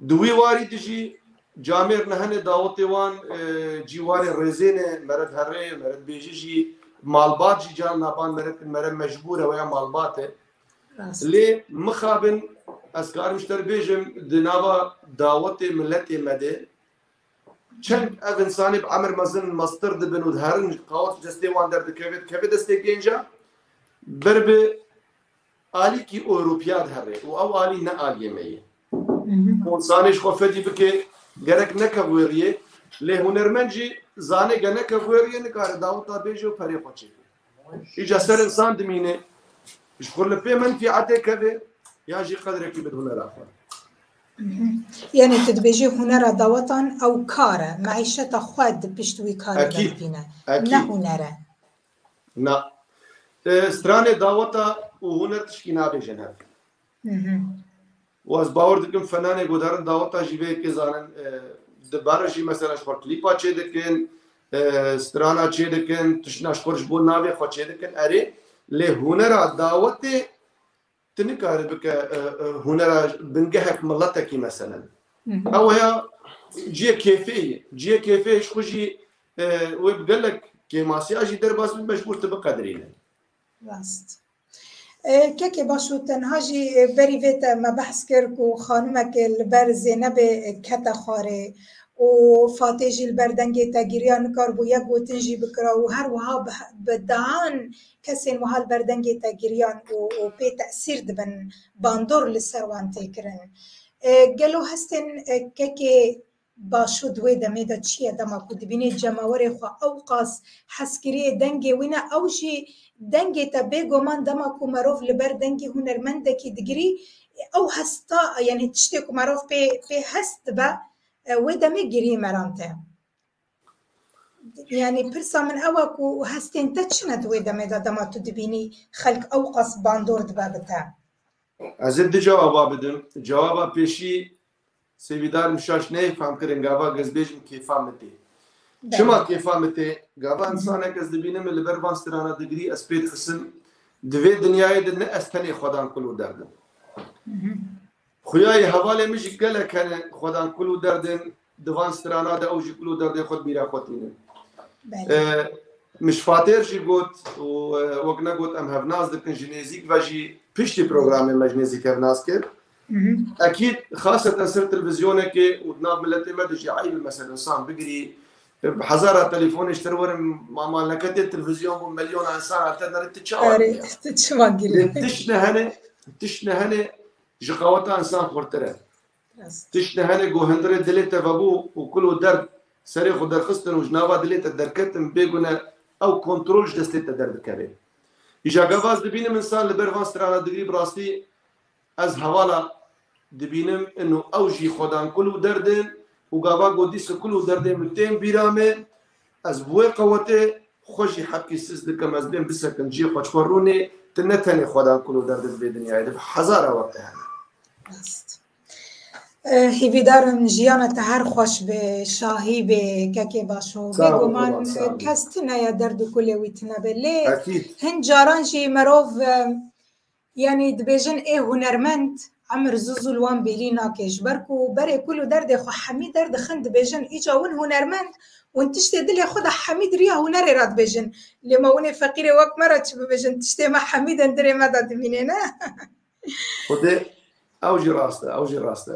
Di wî warî de jî camêr ne hene dawetê wan, e, cî warê rêzê ne, mere dihere, mere dibêje jî, malbat jî carna ban mere dikin, mere mecbûr e, weya malbat e. Rast. Lê mixabin, ez karim ji te re bêjim, di nava dawetê miletê me de, çend ev însanê bi emir mezin mestir dibin û diherin, qawet destê wan derdikeve, dikeve destê gênca, ber bi alîkî Ewropiya dihere û ew alî ne aliyê me ye. Û însanê ji xwe fedî bike, gerek nekeve wê riyê, lê hunermend jî zanê ge nekeve wê riyê, nikare daweta bêje û perê xwe çêke. Îca ser însan dimîne, ji xwe li pê menfîetê keve, yan jî qedrekî bide hunera xwe. Yanî tu dibêjî hunera dawetan ew kar e, meîşeta xwe di pişt wî karê de dibîne. Ekîd. Ne huner e. Na. E, stranê daweta û huner tişkî nabêjin hev. Û ez bawer dikim fenanê guhdarin daweta jî vê yekê zanin, e, dibare jî mesela ji xwe klîpa çêdikin, e, strana çêdikin, tiştna ji xwe ji bo navê xwe çêdikin, erê, lê hunera dawetê tu nikare bike, e, e, hunera bingehek miletekî meselen. Ew heya cihê kêfê ye. Cihê kêfê ji xwe jî, e, wê bi gelek kêmasiya jî derbas bî, mecbûr tu biqedirîne. Rast. E, kekê Başo, tenha jî, e, berî vê te me behs kir ku xanimekê li ber Zênebê, e, kete xwarê û Fatê jî li ber dengê te giriya, nikaribû yek gotin jî bikira û her wiha bi, bi dehan kesên wiha li ber dengê te giriyan û, û pê tesîr dibin, bandor li ser wan tê kirin. E, gelo hestên, e, kekê Başo di wê demê de çi ye, dema ku dibînê cemawerê xwe ewqas hezkiriyê dengê wî ne, ew jî dengê te bêguman dema ku merov li ber dengê hunermendekî digirî, ew hesta, yani tiştê ku merov pê, pê hest dibe, e, wê demê girî merante. Yani pirsa min ew e ku hestên te çi ne di wê demê de, dema tu dibînî xelk ew qas bandor dibe bi te? Ez ê du cewaba bidim. Cewaba pêşî, sêvîdar min, şaş neyê fam kirin, gava ez bêjim kêfa min tê. Çima kêfa min tê? Gava insanek ez dibînim li ber van strana digirî, ez pê dixisim, di vê dinyayê de ne ez tenê xwedan kul û derd im. Xuyayê hevalê min jî gelek hene xwedan kul û derd in, di van strana de ew jî kul û derdê xwe di bîra xwe tînin. Belê. E, Min ji Fatêr jî got û, e, wek ne got, em hevnaz dikin, ji nêzîk ve jî piştî programê me ji nêzîk hevnaz kir. Ekîd, xaseten ser televîzyonekê û di nav miletê me de jî eyb e, mesela, insan bigirî, e, hezara telefonê ji te re werin, ma malneke tê televîzyon bû, milyona insan hate nere, tu çawa Erê, girî? Tu çima girî? Lê tişt ne hene, tişt ne hene ji qaweta insan xurtir e. Rast. Tişt ne hene ku hundirê dilê te vebû û kul û derd serê xwe derxistin û ji nava dilê te derketin, bêgune ew kontrol ji destê te derdikeve. Îja gava ez dibînim insan li ber van strana digirî, bi rastî ez hevala dibînim, ino ew jî xwedan kul û derd in û gava ku dîsa kul û derdê min tên bîra me, ez bi wê qewetê xwe jî heqîsiz dikim, ez bên bisekin cihê xwe, ji xwe rûnê, tu ne tenê xwedan kul û derd in vê dinyayê de, bi hezara weke hene. Rast. Eh, hîvîdar im jiyana te her xweş be, şahî be, kekê Başo. Sağ ol, Bêguman, sağ ol. Kes tune ye derd û kulê wî tune be. Lê Ekîd. Hin caran jî merov, eh, yanî dibêjin ê hunermend emir zû zû li wan bêlî nake. Ji ber ku berê kul û derdê xwe hemî derdixin, dibêjin îca win hunermend, win tiştê dilê xwe de hemî di riya hunerê re dibêjin. Lê ma winê feqîrê wek me re çi bibêjin, tiştê me hemî di hundirê me de dimîne, ne? Xwedê, ew jî rast e, ew jî rast e.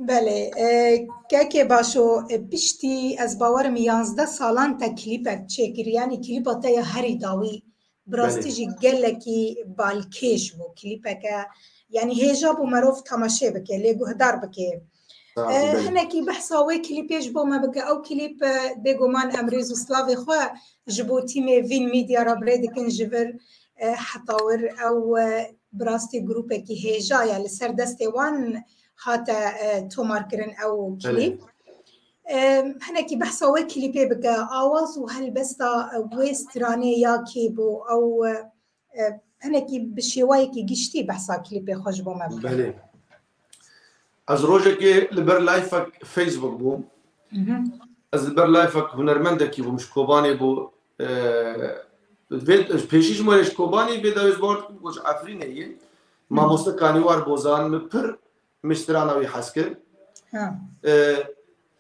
Belê, e, kekê Başo, e, piştî ez bawerim yanzdeh salan te klîpek çêkir, yanî klîpa te ya herî dawî, bi rastî Belê. Jî gelekî balkêş bû klîpeke, yanî hêja bû merov temaşê bike, lê guhdar bike. Sağ ol, E, belê. Hinekî behsa wê klîpê ji bo me bike, ew klîp, e, bêguman em rêz û slavê xwe ji bo tîmê Vîn Media re birê dikin ji vir, e, heta wir ew, e, bi rastî grûpekî hêja ye, li ser destê wan hate, e, tomarkirin ew Belê. Klîp. E, hinekî behsa wê klîpê bike, awaz û helbesta, e, wê stranê ya kê bû, ew, e, e, hinekî bi şêwayekî giştî behsa klîpê xwe ji bo me bike. Belê. Ez rojekê li ber layfek Facebook bûm. Mhm. Ez li ber layfek hunermendekî bûm, ji Kobanê bû. E, vê, pêşî ji me re ji Kobanê, vê dawê ji bar dikim ku ji Efrînê ye. Hı. Mamoste Kanîwar Bozan, min pir min ji strana wî hez kir. Ha. E,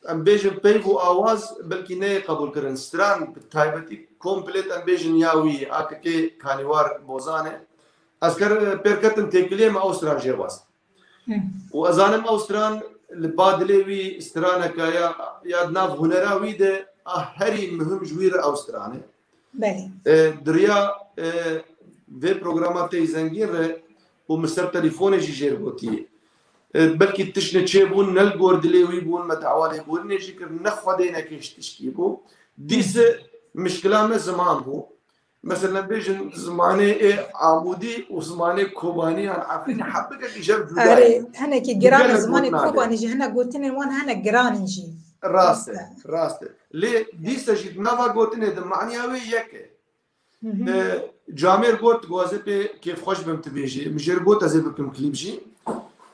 em bêjin peyv û awaz belkî neyê qebûl kirin. Stran bi taybetî komplet em bêjin ya wî, A K K Kanîwar Bozan e. Ez ker, pêr ketim têkiliyê, me ew stran jê xwest. Hı. Û ez zanim ew stran li ba dilê wî straneke ya, ya di nav hunera wî de a herî muhim ji wî re ew stran e. Belê. E, di riya, e, vê programa te yî zengîn re û min ser telefonê jî jêr gotiye. E, belkî tişt ne çêbûn, ne li gor dilê wî bûn, me dawa lêborînê jî kir, ne xwedê nekê ji tişkî bû. Dîse mişkila me ziman bû. Mesela bêjin zimanê ê Amûdî û zimanê Kobanî yan Efrînî heb bike, îşev cuda ye. Erê, hinekî giran e, zimanê Kobanî jî, hinek gotinên wan hinek giran in jî. Rast e, rast e. Lê dîse jî di nava gotinê de maniya wê yek e. Hı hı. E, Camêr got, ku ez ê pê kêfxweş bim tu bêjî. Min jê re got, ez ê bikim klîp jî.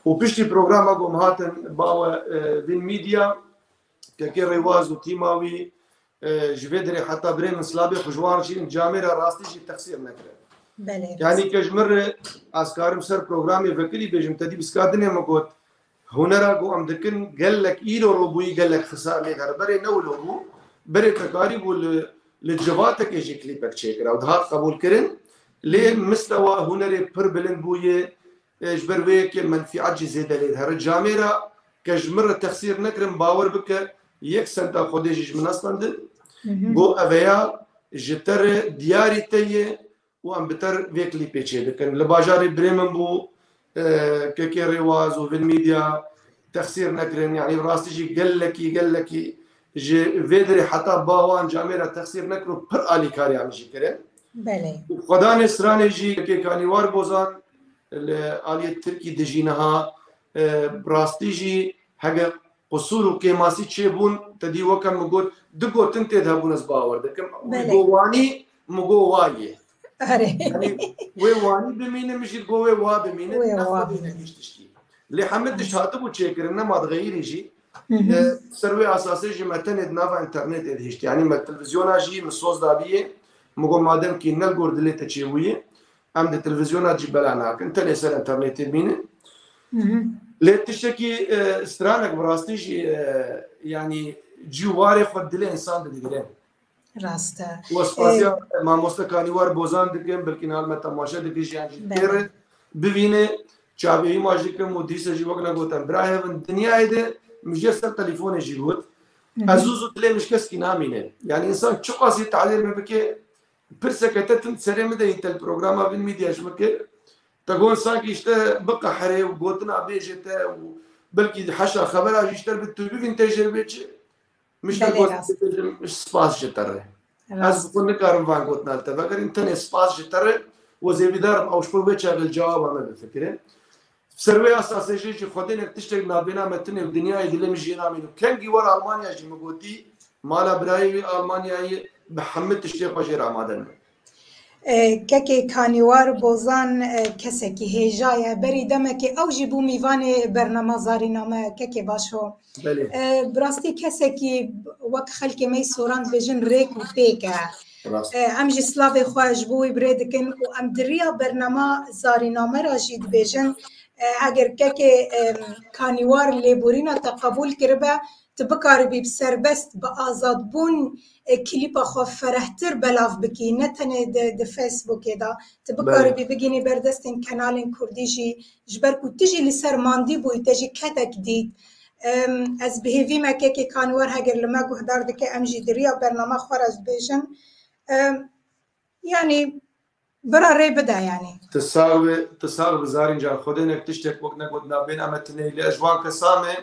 Û piştî programa ku em hatin bawe, e, Vîn Media, Kekê Rêwaz û tîma wî, e, ji vê derê heta birê min silabê xwe ji wan re şîrin, Camêra rastî jî texsîr nekirin. Belê. Yanî ke ji min re ez karim ser programê vekirî bêjim, te dî bi ska dinê min got, hunera ku em dikin gelek îro robûyî gelek xisar lê her berê ne wilo bû, berê te karî bû li, li civatekê jî klîpek çêkira û dihat qebûlkirin. Lê mistewa hunerê pir bilind bûye, e, ji ber vê yekê menfîat jî zêde lê dihere. Camêra ke ji min re texsîr nekirin, bawer bike, yek senta Xwedê jî ji min nestandin. Hı hı. Got, eveya ji te re diyarî te ye û em bi te re vê klîpê çêdikin. Li bajarê birê min bû, e, Kekê Rêwaz û Vin Media texsîr nekirin. Yanî rastî jî gelekî, gelekî ji vê derê heta ba wan Camêra texsîr nekir û pir alîkariya min jî kirin. Belê. Û xwedanê stranê jî Kekê Kanîwar Bozan, li aliyê Tirkî dijî niha, e, bi rastî jî hege qusûr û kêmasî çêbûn, te dî weke min got, du gotin tê de hebûn ez bawer dikim. Wê Belê. go wanî, min go wa yê. Erê. Yanî wê wanî bimîne, min jî go wê wa bimîne. Wê Ne wa xwedê bimîne. nekîş tiştî. Lê hemî tişt hatibû çêkirin, nema dixeyirî jî. Hı hı. E, ser wê esasê jî me tenê di nava înternetê de hişt. Yanî me televîzyona jî min soz dabiyê. Min got madem kî ne li gor dilê te çêbûyî, em di televîzyona cî bela nakin. Tenê ser înternetê bînin. Hı hı. Lê tiştekî, e, stranek bi rastî jî, e, yanî cî û warê xwe dilê însan didigire. Rast e. Û spasiya Ee, mamoste Kanîwar Bozan dikim, belkî niha me temaşe dike jî yan jî Belê. têre bivîne, çavê wî ma jî kim û dîse jî wek negotin. Birayê min dinyayê de min jê ser telefonê jî got. Hı hı. Ez zû zû dilê min ji keskî namîne. Yanî însan çiqasî tehlîl min bike, pirseke te tim serê min de yî tel programa Vin Media ji min kir. Te got sankî işte biqeherê û gotina bêje te û belkî heşa xebera jî ji te bi tu bivîn te jê bê çi? Min ji te Belê, got rast. bibêjim, spas ji te re. Ez Rast. bi xwe nikarim van gotina li te vegerîm, tenê spas ji te re û zêvîdar im ew ji xwe vê çaxê li cewaba me bifikire. Ser wê esasê jê jî xwedê nek tiştek nabêna me tune û dinyayê dilê min jê namîn û kengî were Almanya jî min gotî, mala birayê wî Almanyayê bi hemî tiştê xwe jê re amade me. E, kekê Kanîwar Bozan, e, kesekî hêja ye. Berî demekê ew jî bû mîvanê bernama Zarîname, kekê Başo. Belê. E, bi rastî kesekî wek xelkê me yî soran dibêjin rêk û pêk e. Rast. E, em jî slavê xwe ji bo wî birê dikin û em di riya bernama Zarîname re jî dibêjin, e, eger kekê, e, Kanîwar lêborîna te qebûl kiribe, tu bikaribî bi serbest, bi azadbûn, e, klîpa xwe ferehtir belav bikî, ne tenê di, di Facebookê de. Tu Belê. bikaribî bigînî ber destên kenalên kurdî jî, ji ber ku tu jî li ser mandî bûyî, te jî kedek dît. Em, ez bi hêvî me kekê Kanwar heger li me guhdar dike, em jî di riya bernama xwe re dibêjin. Em, yanî, bira rê bide, yanî. Tu sax be, tu sax be Zarîn can. Xwedê nek tiştek wek negot nabên em e tineyî. Lê ez ji wan kesa me,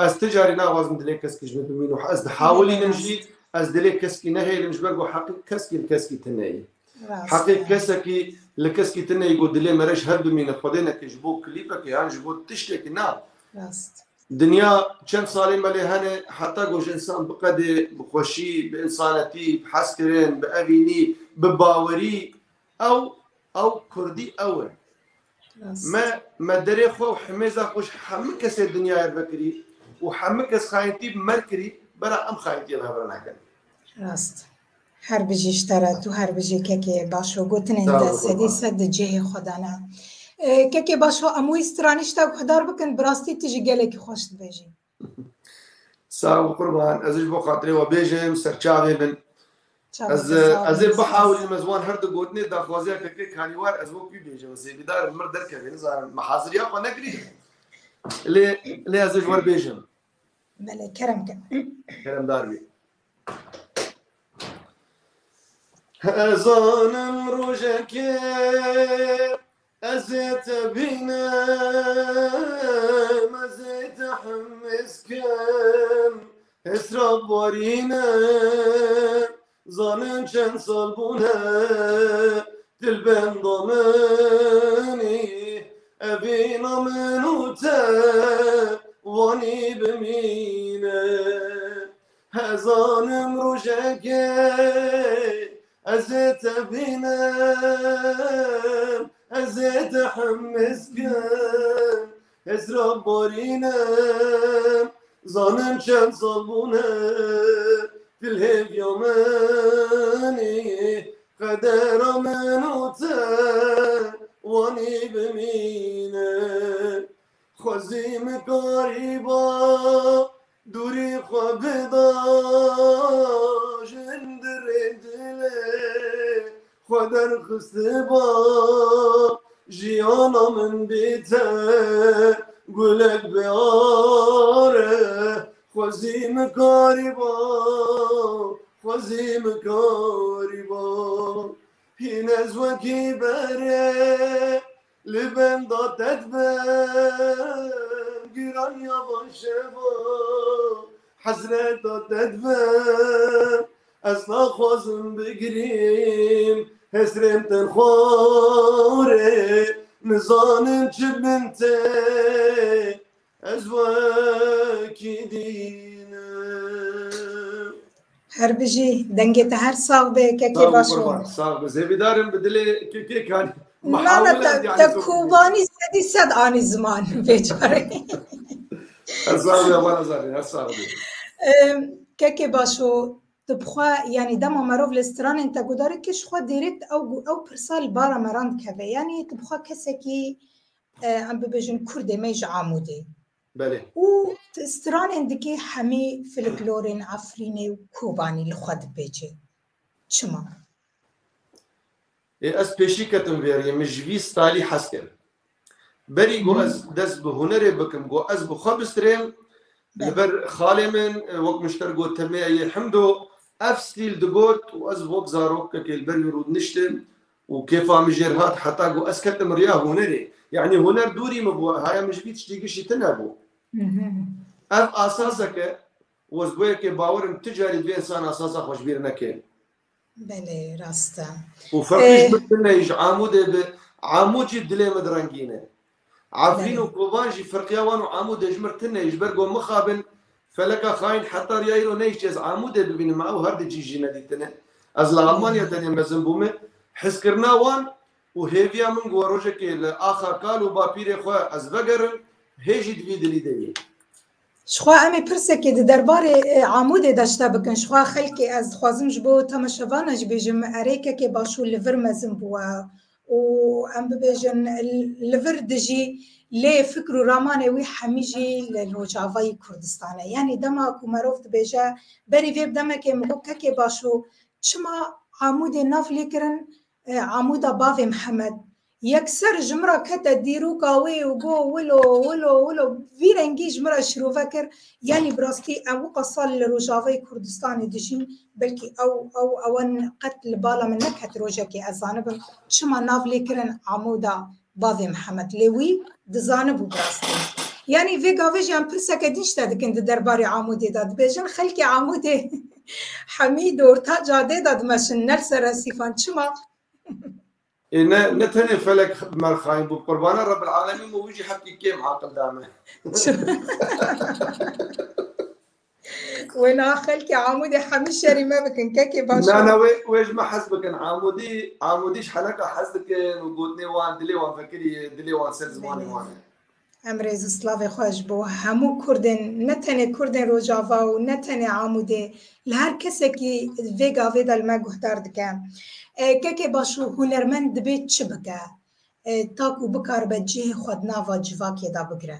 ez ti carî naxwazim dilê keskî ji min bimîn û ez dihawilînim jî, ez dilê keskî nehêlim ji ber ku heqî keskî li keskî tineyî. Rast Heqî e. kesekî li keskî tineyî ku dilê me re ji hev bimîne, Xwedê neke ji bo klîpekê yan ji bo tiştekî na. Rast. Dinya çend salê me lê hene, heta ku ji însan biqedê, bi xweşî, bi însanetî, bi hezkirin, bi evînî, bi bawerî, ew, ew kurdî ew e. Rast. Me, me derê xwe û himêza xwe ji hemû kesê dinyayê re vekirî û hemû kes xayintî bi me re kirî, bera em xayintiyê bi hev re nekin. Rast. Her bijî ji te re, tu her bijî kekê Başo. Gotinên Sağ te ol, sedî kurban. sed di cihê xwe de ne. E, kekê Başo, em wî stranî ji te guhdar bikin, bi rastî tu jî gelekî xweş dibêjî. Sağ ol, kurban. Ez ji bo xatirê we bêjim, serçavê bin. Çavê Ez, te sağ ez ê olun. bihawilîm, ez wan her du gotinê daxwaziya kekê Kanîwar, ez wek wî bêjim. Ez hêvîdar im mir derkeve, nizanim. Me haziriya xwe nekirî. Lê, lê ez ê ji we re bêjim. Belê, kerem ke. Keremdar bî. Ez zanim rojekê ez ê te bînim, ez ê te hemiz kim, hesra barîne, zanin çend sal bûne, dil benda min î, evîna min û te wanî bimîne. Hezanim rojekê ez ê te bînim, ez ê te hemiz kim, hesra barînim, zanim çend sal bûne, dil hêviya min î, qedera min û te wanî bimîne. Xwezî min karîba dûrî xwe bida, jindirê dilê xwe derxistiba, jiyana min bî te gulek biare. Xwezî min karîba, xwezî min karîba. Hîn ez wekî berê li benda te dibim, giraniya van şeva hezreta te dibim. Ez naxwazim bigirîm, hesrên tenxwarê, Nizanin çi bin tê ez wekî dînim. Her bijî, dengê te her sax be, kekê Sağ ol Başo. Kurban, sağ ol. Zêvîdarim bi dilê kekê kanî. Na, na, te, te Kobanî sedî sed anî ziman vê carê. Her sağ ol, bana zaten, her sağ ol. Em, kekê Başo, tu bi xwe, yanî dema merov li stranên te guhdar dike, ji xwe direkt ew gu-, ew pirsa li bara meran dikeve. Yanî tu bi xwe kesekî, e, em bibêjin Kurdê me ji Amûdê. Belê. Û tu stranên dikê hemî folklorên Efrînê û Kobanî li xwe dipêçe. Çima? Ê, ez pêşî ketim vê riyê, min ji vî stalî hez kir. Berî got ez dest bi hunerê bikim, got ez bi xwe bistirêm, li ber xalê min, e, wek min ji te re got, temê yê himdo, ev stîl digot û ez wek zarokekê li ber wî rûdiniştim û kêfa min jêr hat, heta got ez ketim riya hunerê. Yanî huner dûrî min bû, haya min ji vî tiştî gişî tune bû. Ev asasek e û ez bi yekê bawer im, ti carî divê însan asasa xwe ji bîr neke. Belê, rast e. Û ferqî ji Ê, min tune ye, ji Amûdê bi, Amûd jî dilê min direngîne. Efrîn Belê. û Koban jî ferqiya wan û Amûdê ji min tune ye, ji ber ku mixabin feleka xayîn heta riya îro nehiştiye ez Amûdê bibînim, me ew her di cî jî nedîtine. Ez li Almanya tenê mezin bûme, hizkirina wan û hêviya min ku rojekê li axa kal û bapîrê xwe ez vegerim, hê jî di vî dilî de ye. Ji xwe em ê pirsekê di derbarê, e, Amûdê de ji te bikin. Ji xwe xelkê, ez dixwazim ji bo temaşevana jî bêjim, erê kekê Başû li vir mezin bûye û em bibêjin li vir dijî, lê fikr û ramanê wî hemî jî li Rojavayî Kurdistanê. Yanî dema ku merov dibêje, berî vê bi demekê min got, kekê Başû, çima Amûdê nav lê kirin, e, Amûda Bavê Mihemed. Yekser ji min re kete dîroka wê û got, wilo, wilo, wilo, vî rengî ji min re şirove kir. Yanî bi rastî em wisa sal li Rojavayê Kurdistanê dijîn, belkî ew, ew, ewan qet li bala min neket rojekê ez zanibim çima nav lê kirin Amûda Bavê Mihemed. Lê wî dizanibû bi rastî. Yanî vê gavê jî em pirseke din ji te dikin di derbarê Amûdê de. Dibêjin xelkê Amûdê hemî di orta cadê de dimeşin, ne li ser resîfan. Çima? Ê, ne, ne tenê felek merxayîn bû, qurbana Rebbil Alemîn bû, wî jî heqî kêm aqil da me. Wê niha xelkê Amûdê hemî şerî me bikin, kekê Başû. Na, na, wê, wê ji me hez bikin. Amûdî, Amûdî ji heleka hez dikin û gotinê wan, dilê wan vekirî ye, dilê wan ser zimanê Belê. wan e. Em rêz û slavê xwe ji bo hemû Kurdên, ne tenê Kurdên Rojava û ne tenê Amûdê, li her kesekî vê gavê de li me guhdar dike. E, kekê Başû, hunermend dibê çi bike? E, ta ku bikaribe cihê xwe di nava civakê de bigire.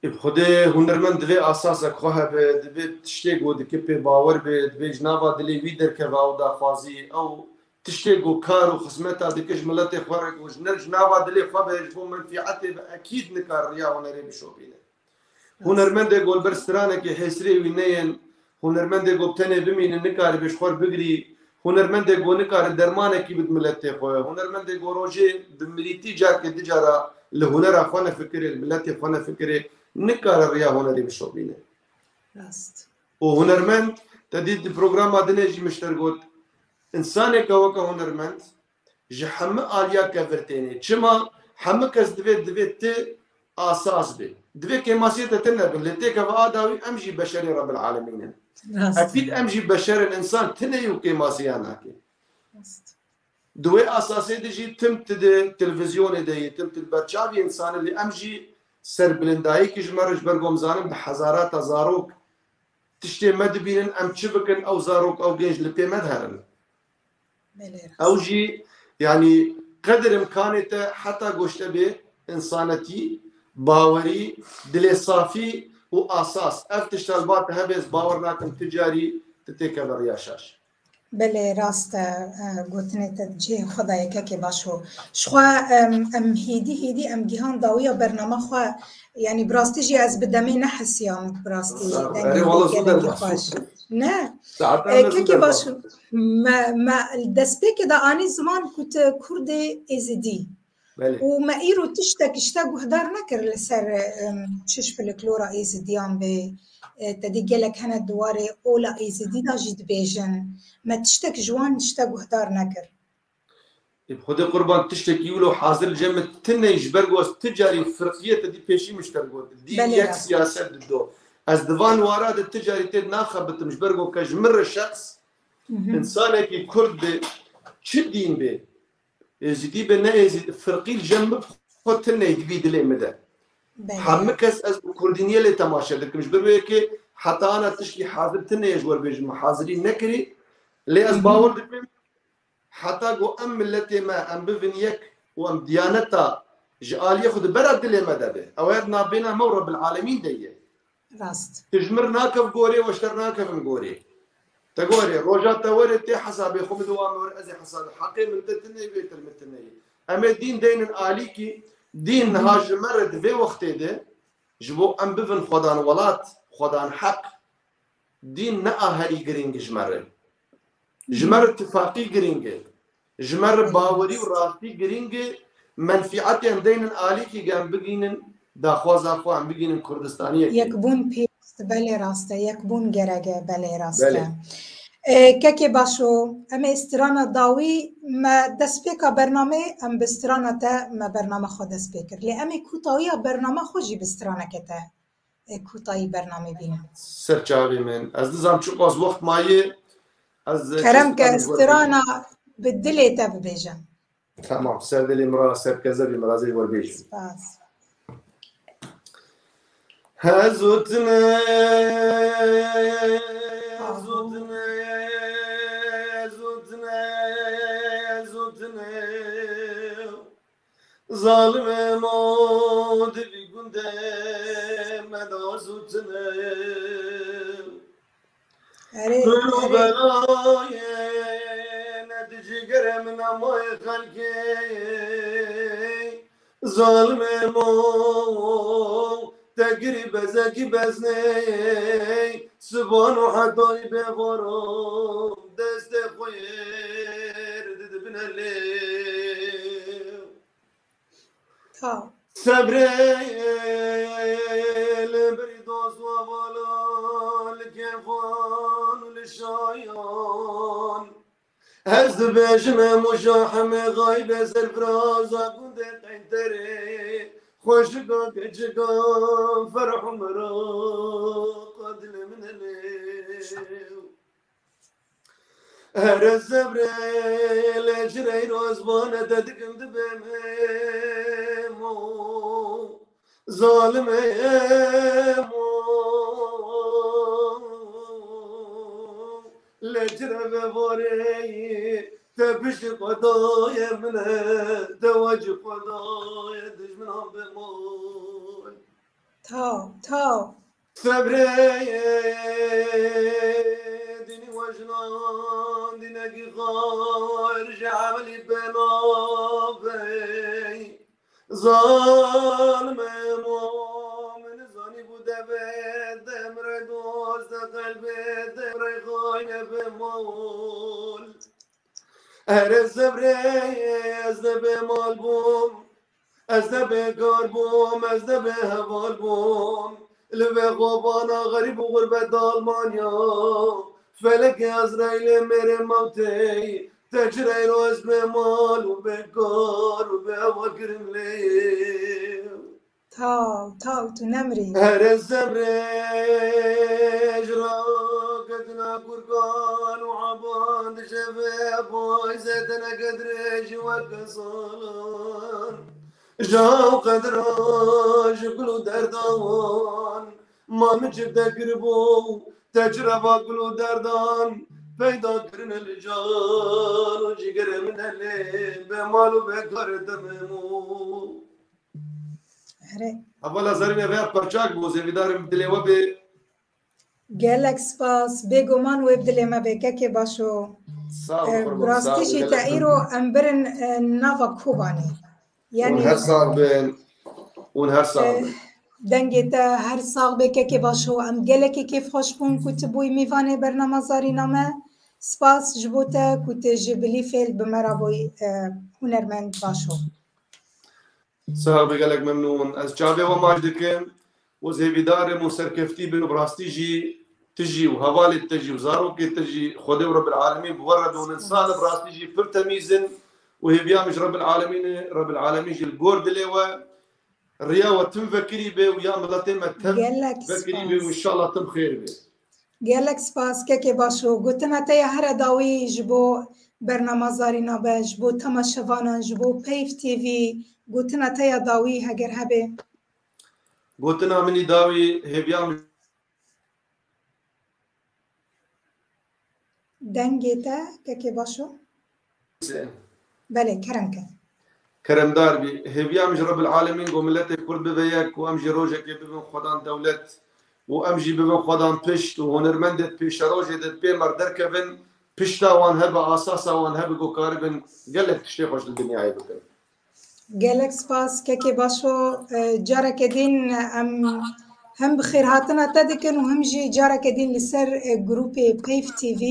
Ê, bi Xwedê hunermend divê asasek xwe hebe, divê tiştê ku dike pê bawer be, divê ji nava dilê wî derkeve ew daxwazî, ew tiştê ku kar û xizmeta dike ji miletê xwe re ku ji ne-, ji nava dilê xwe be, ji bo menfîetê be, ekîd nikare riya hunerê bişopîne. Rast. Hunermendê ku li ber stranekê hêsirê wî neyên, hunermendê ku bi tenê bimîne nikaribe ji xwe re bigirî, hunermendê ku nikare dermanekî bide miletê xwe, hunermendê ku rojê bi mirîtî carkê du cara li hunera xwe nefikirê, li miletê xwe nefikirê, nikare riya hunerê bişopîne. Rast. Û hunermend, te dît di programa dinê jî min ji te re got, însaneke weke hunermend, ji hemî aliya kevir têne. Çima? Hemî kes divê, divê ti asas bê. Divê kêmasiyê te tune bin. Lê têkeve a dawî em jî beşerê Rebbil Alemîn in. Rast. Ekîd em jî beşer in, însan tune yî û kêmasiya nake. Rast. Di wê asasê de jî tim ti di televîzyonê de yî, tim ti di berçavî însanê de, em jî serbilindayîkî ji me re, ji ber ku em zanin bi hezarata zarok tiştê me dibînin, em çi bikin, ew zarok, ew genc li pê me diherin. Belê, rast. Ew jî, yanî, qedir imkanê te heta goşte bê, însanetî, bawerî, dilê safî û asas. Ev tişt helbat hebe, ez bawer nakim tu carî tu têkeve riya şaş. Belê, rast e, e, gotinê te cihê xwe daye, kekê Başo. Ji xwe, em, em hêdî hêdî em gihan dawiya bernama xwe, yanî bi rastî jî ez bi demê nehesiyam bi rastî. Sağ ol. Dengê Erê, wala gelekî zû xweş. Ne? Saetan E, me zû kekê derbat. Başo, me, me destpêkê de anî ziman ku tu Kurdê Êzidî. Belê. Û me îro tiştek ji te guhdar nekir li ser, em, çi ji folklora Êzidiyan bê. E, te dî gelek hene di warê ola Êzidî de jî dibêjin. Me tiştek ji wan ji te guhdar nekir. Ê Xwedê qurban, tiştekî wilo hazir li cem min tune ye, ji ber ku ez tu carî firqiyê te dî pêşî min ji te got. Dîn Belê, yek, rast. Siyaset di do. Ez di van wara de tu carî tê naxebitim, ji ber ku ke ji min re şexs, Hı hı. Însanekî Kurd be, çi dîn be, Êzidî be ne Êzidî, firqî li cem min xwe tune ye di vî dilê min de. Belê. Hemû kes ez bi kurdîniyê lê temaşe dikim. Ji ber wê yekê heta ana tişkî hazir tune ye ji we bêjim, hazirî nekirî. Lê ez Hı hı. bawer dikim, heta ku em miletê me, em bivin yek û em diyaneta ji aliyê xwe di bera dilê me de be. Ew her navbêna me û Rebbil Alemîn de ye. Rast. Tu ji min re nakev gorê, we ji te re nakevim gorê. Te gorê, roja te were tê hesabê xwe min de, wa me were ez ê hesabê. Heqê min te tune ye, bêtir min tune ye. Em ê dîn deynin alîkî, dîn Hı hı. niha ji me re di vê wextê de, ji bo em bibin xwedan welat, xwedan heq, dîn ne a herî girîng ji me re. Ji me re tifaqî girîng e. Ji me re bawerî û rastî girîng e. Menfîetê em deynin alîkî, em bigînin daxwaza xwe, em bigînin Kurdistaniyekê. Yekbûn pêwîst, belê rast e. Yekbûn gerek e, belê rast e. Belê. E, kekê Başo, em ê strana dawî me destpêka bernameyê, em bi strana te me bername xwe dest pê kir. Lê em ê kûtawiya bername xwe jî bi straneke te e, kûtayî bernamê bînin. Ser çavê min. Ez nizam çiqas wext maye. Ez, e, Kerem ke, strana bi dilê te bibêje. Tamam, ser dilê min re, ser kezebê min re ez ê werbêjim. Spas. Hezutine, hezutine, hezutine, hezutine. Zalimê mo di vî gundê me de zûtine. Erê, Gul û erê. Belayê ne di cîgerê min a mayê xelkê. Zalimê mo te girî bezekî beznê. Siban û hetayî bêvaram destê xwe yê didibine lê. Sebrê li birî dost û hevalan, li kêfan û li şayan. Ez dibêjim hemû şahemê xayibê serfiraza gundê Qeyterê. Xweşika keçika ferh û meraqa dilê min e lê. Here sebrê lê çirey rozbane te dikim dibêm êmo. Zalimê êmo. Lê çire vevareyî te piştî xwedayê min e, te wecî xwedayê dijminan bê mal. Taw, taw. Sebrê dînî wejnan dînekî xayr ji emelî pê nabey. Zalimê mo min zanî bû devê demre dost de qelbê demre xayne be mol. Erê sebrê ez de bê mal bûm. Ez de bêkar bûm, ez de bêheval bûm. Li vê xwebana xerîb û xurbet di Almanya. Felekê Ezraîlê mêrê mewtê. Te çireyro ez bê mal û bê kar û bê heval kirim lê. Taw, taw, tu nemirî. Here sebrê ji raketina kurkan û aban dişevê payzê teneke dirêjî weke salan. Ji ew qedra ji gul û derda wan ma min çi te kiribû, te çi reva gul û derdan peyda kirine li can û cîgerê min e lê bê mal û bê karê te memû. Erê. Hevala Zarîne veya perçak bû, zêvîdarim dilê we bê. Gelek spas. Bêguman wê bi dilê me bê, kekê Başo. Sağ ol, Ee, qurban, bi rastî sağ ol, jî gelek te îro em birin, e, nava Kobanê. Hûn Yani, her sax bin. Hûn her sax e, bin. Dengê te her sax be, kekê Başo. Em gelekî kêfxweş bûn ku tu bûyî mîvanê bernama Zarîna me. Spas ji bo te ku tu ji bilîfê li bi me re bûyî, e, hunermend Başo. Sax be, gelek memnûn. Ez çavê we maç dikim. Û zêvîdar im û serkeftî bin û bi rastî jî tu jî û hevalê te jî û zarokê te jî Xwedê û Rebbil Alemîn bi we re bûnin. Sal bi rastî jî pir temîz in û hêviya min ji Rebbil Alemîn e, Rebbil Alemîn jî li gor dilê we, riya we tim vekirî be û ya miletê me tev vekirî be û inşallah tim xêr be. Gelek spas, kekê Başo. Gotina te ya here dawî ji bo bernama Zarîna be, ji bo temaşevanan, ji bo Peyv T V, gotina te ya dawî heger hebe. Gotina min î dawî hêviya min Dengê te, kekê Başo? Belê, kerem ke. Keremdar bî. Hêviya min ji Rebbil Alemîn ku miletê Kurd bibe yek û em jî rojekê bibin xwedan dewlet û em jî bibin xwedan pişt û hunermendê pêşerojê de pê me derkevin, pişta wan hebe, asasa wan hebe ku karibin gelek tiştê xweş li dinyayê bikin. Gelek spas, kekê Başo. E, careke din em hem bi xêrhatina te dikin û hem jî careke din li ser, e, grûpê Peyv T V,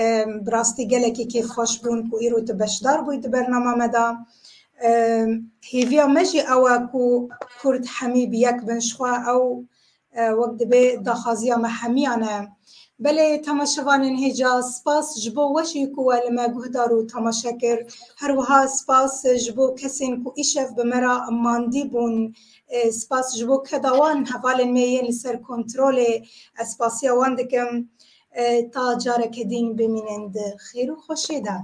e, bi rastî gelekî kêfxweş bûn ku îro tu beşdar bûyî di bernama me de. E, hêviya me jî ew e ku Kurd hemî bi yek bin, jixwe ew e, wek dibê daxwaziya me hemiyan e. Belê temaşevanên hêja, spas ji bo we jî ku we li me guhdar û temaşe kir. Her wiha spas ji bo kesên ku îşev bi me re mandî bûn. E, spas ji bo keda wan, hevalên me yên li ser kontrolê, ez spasiya wan dikim. E, ta careke din bimînin di xêr û xweşê de.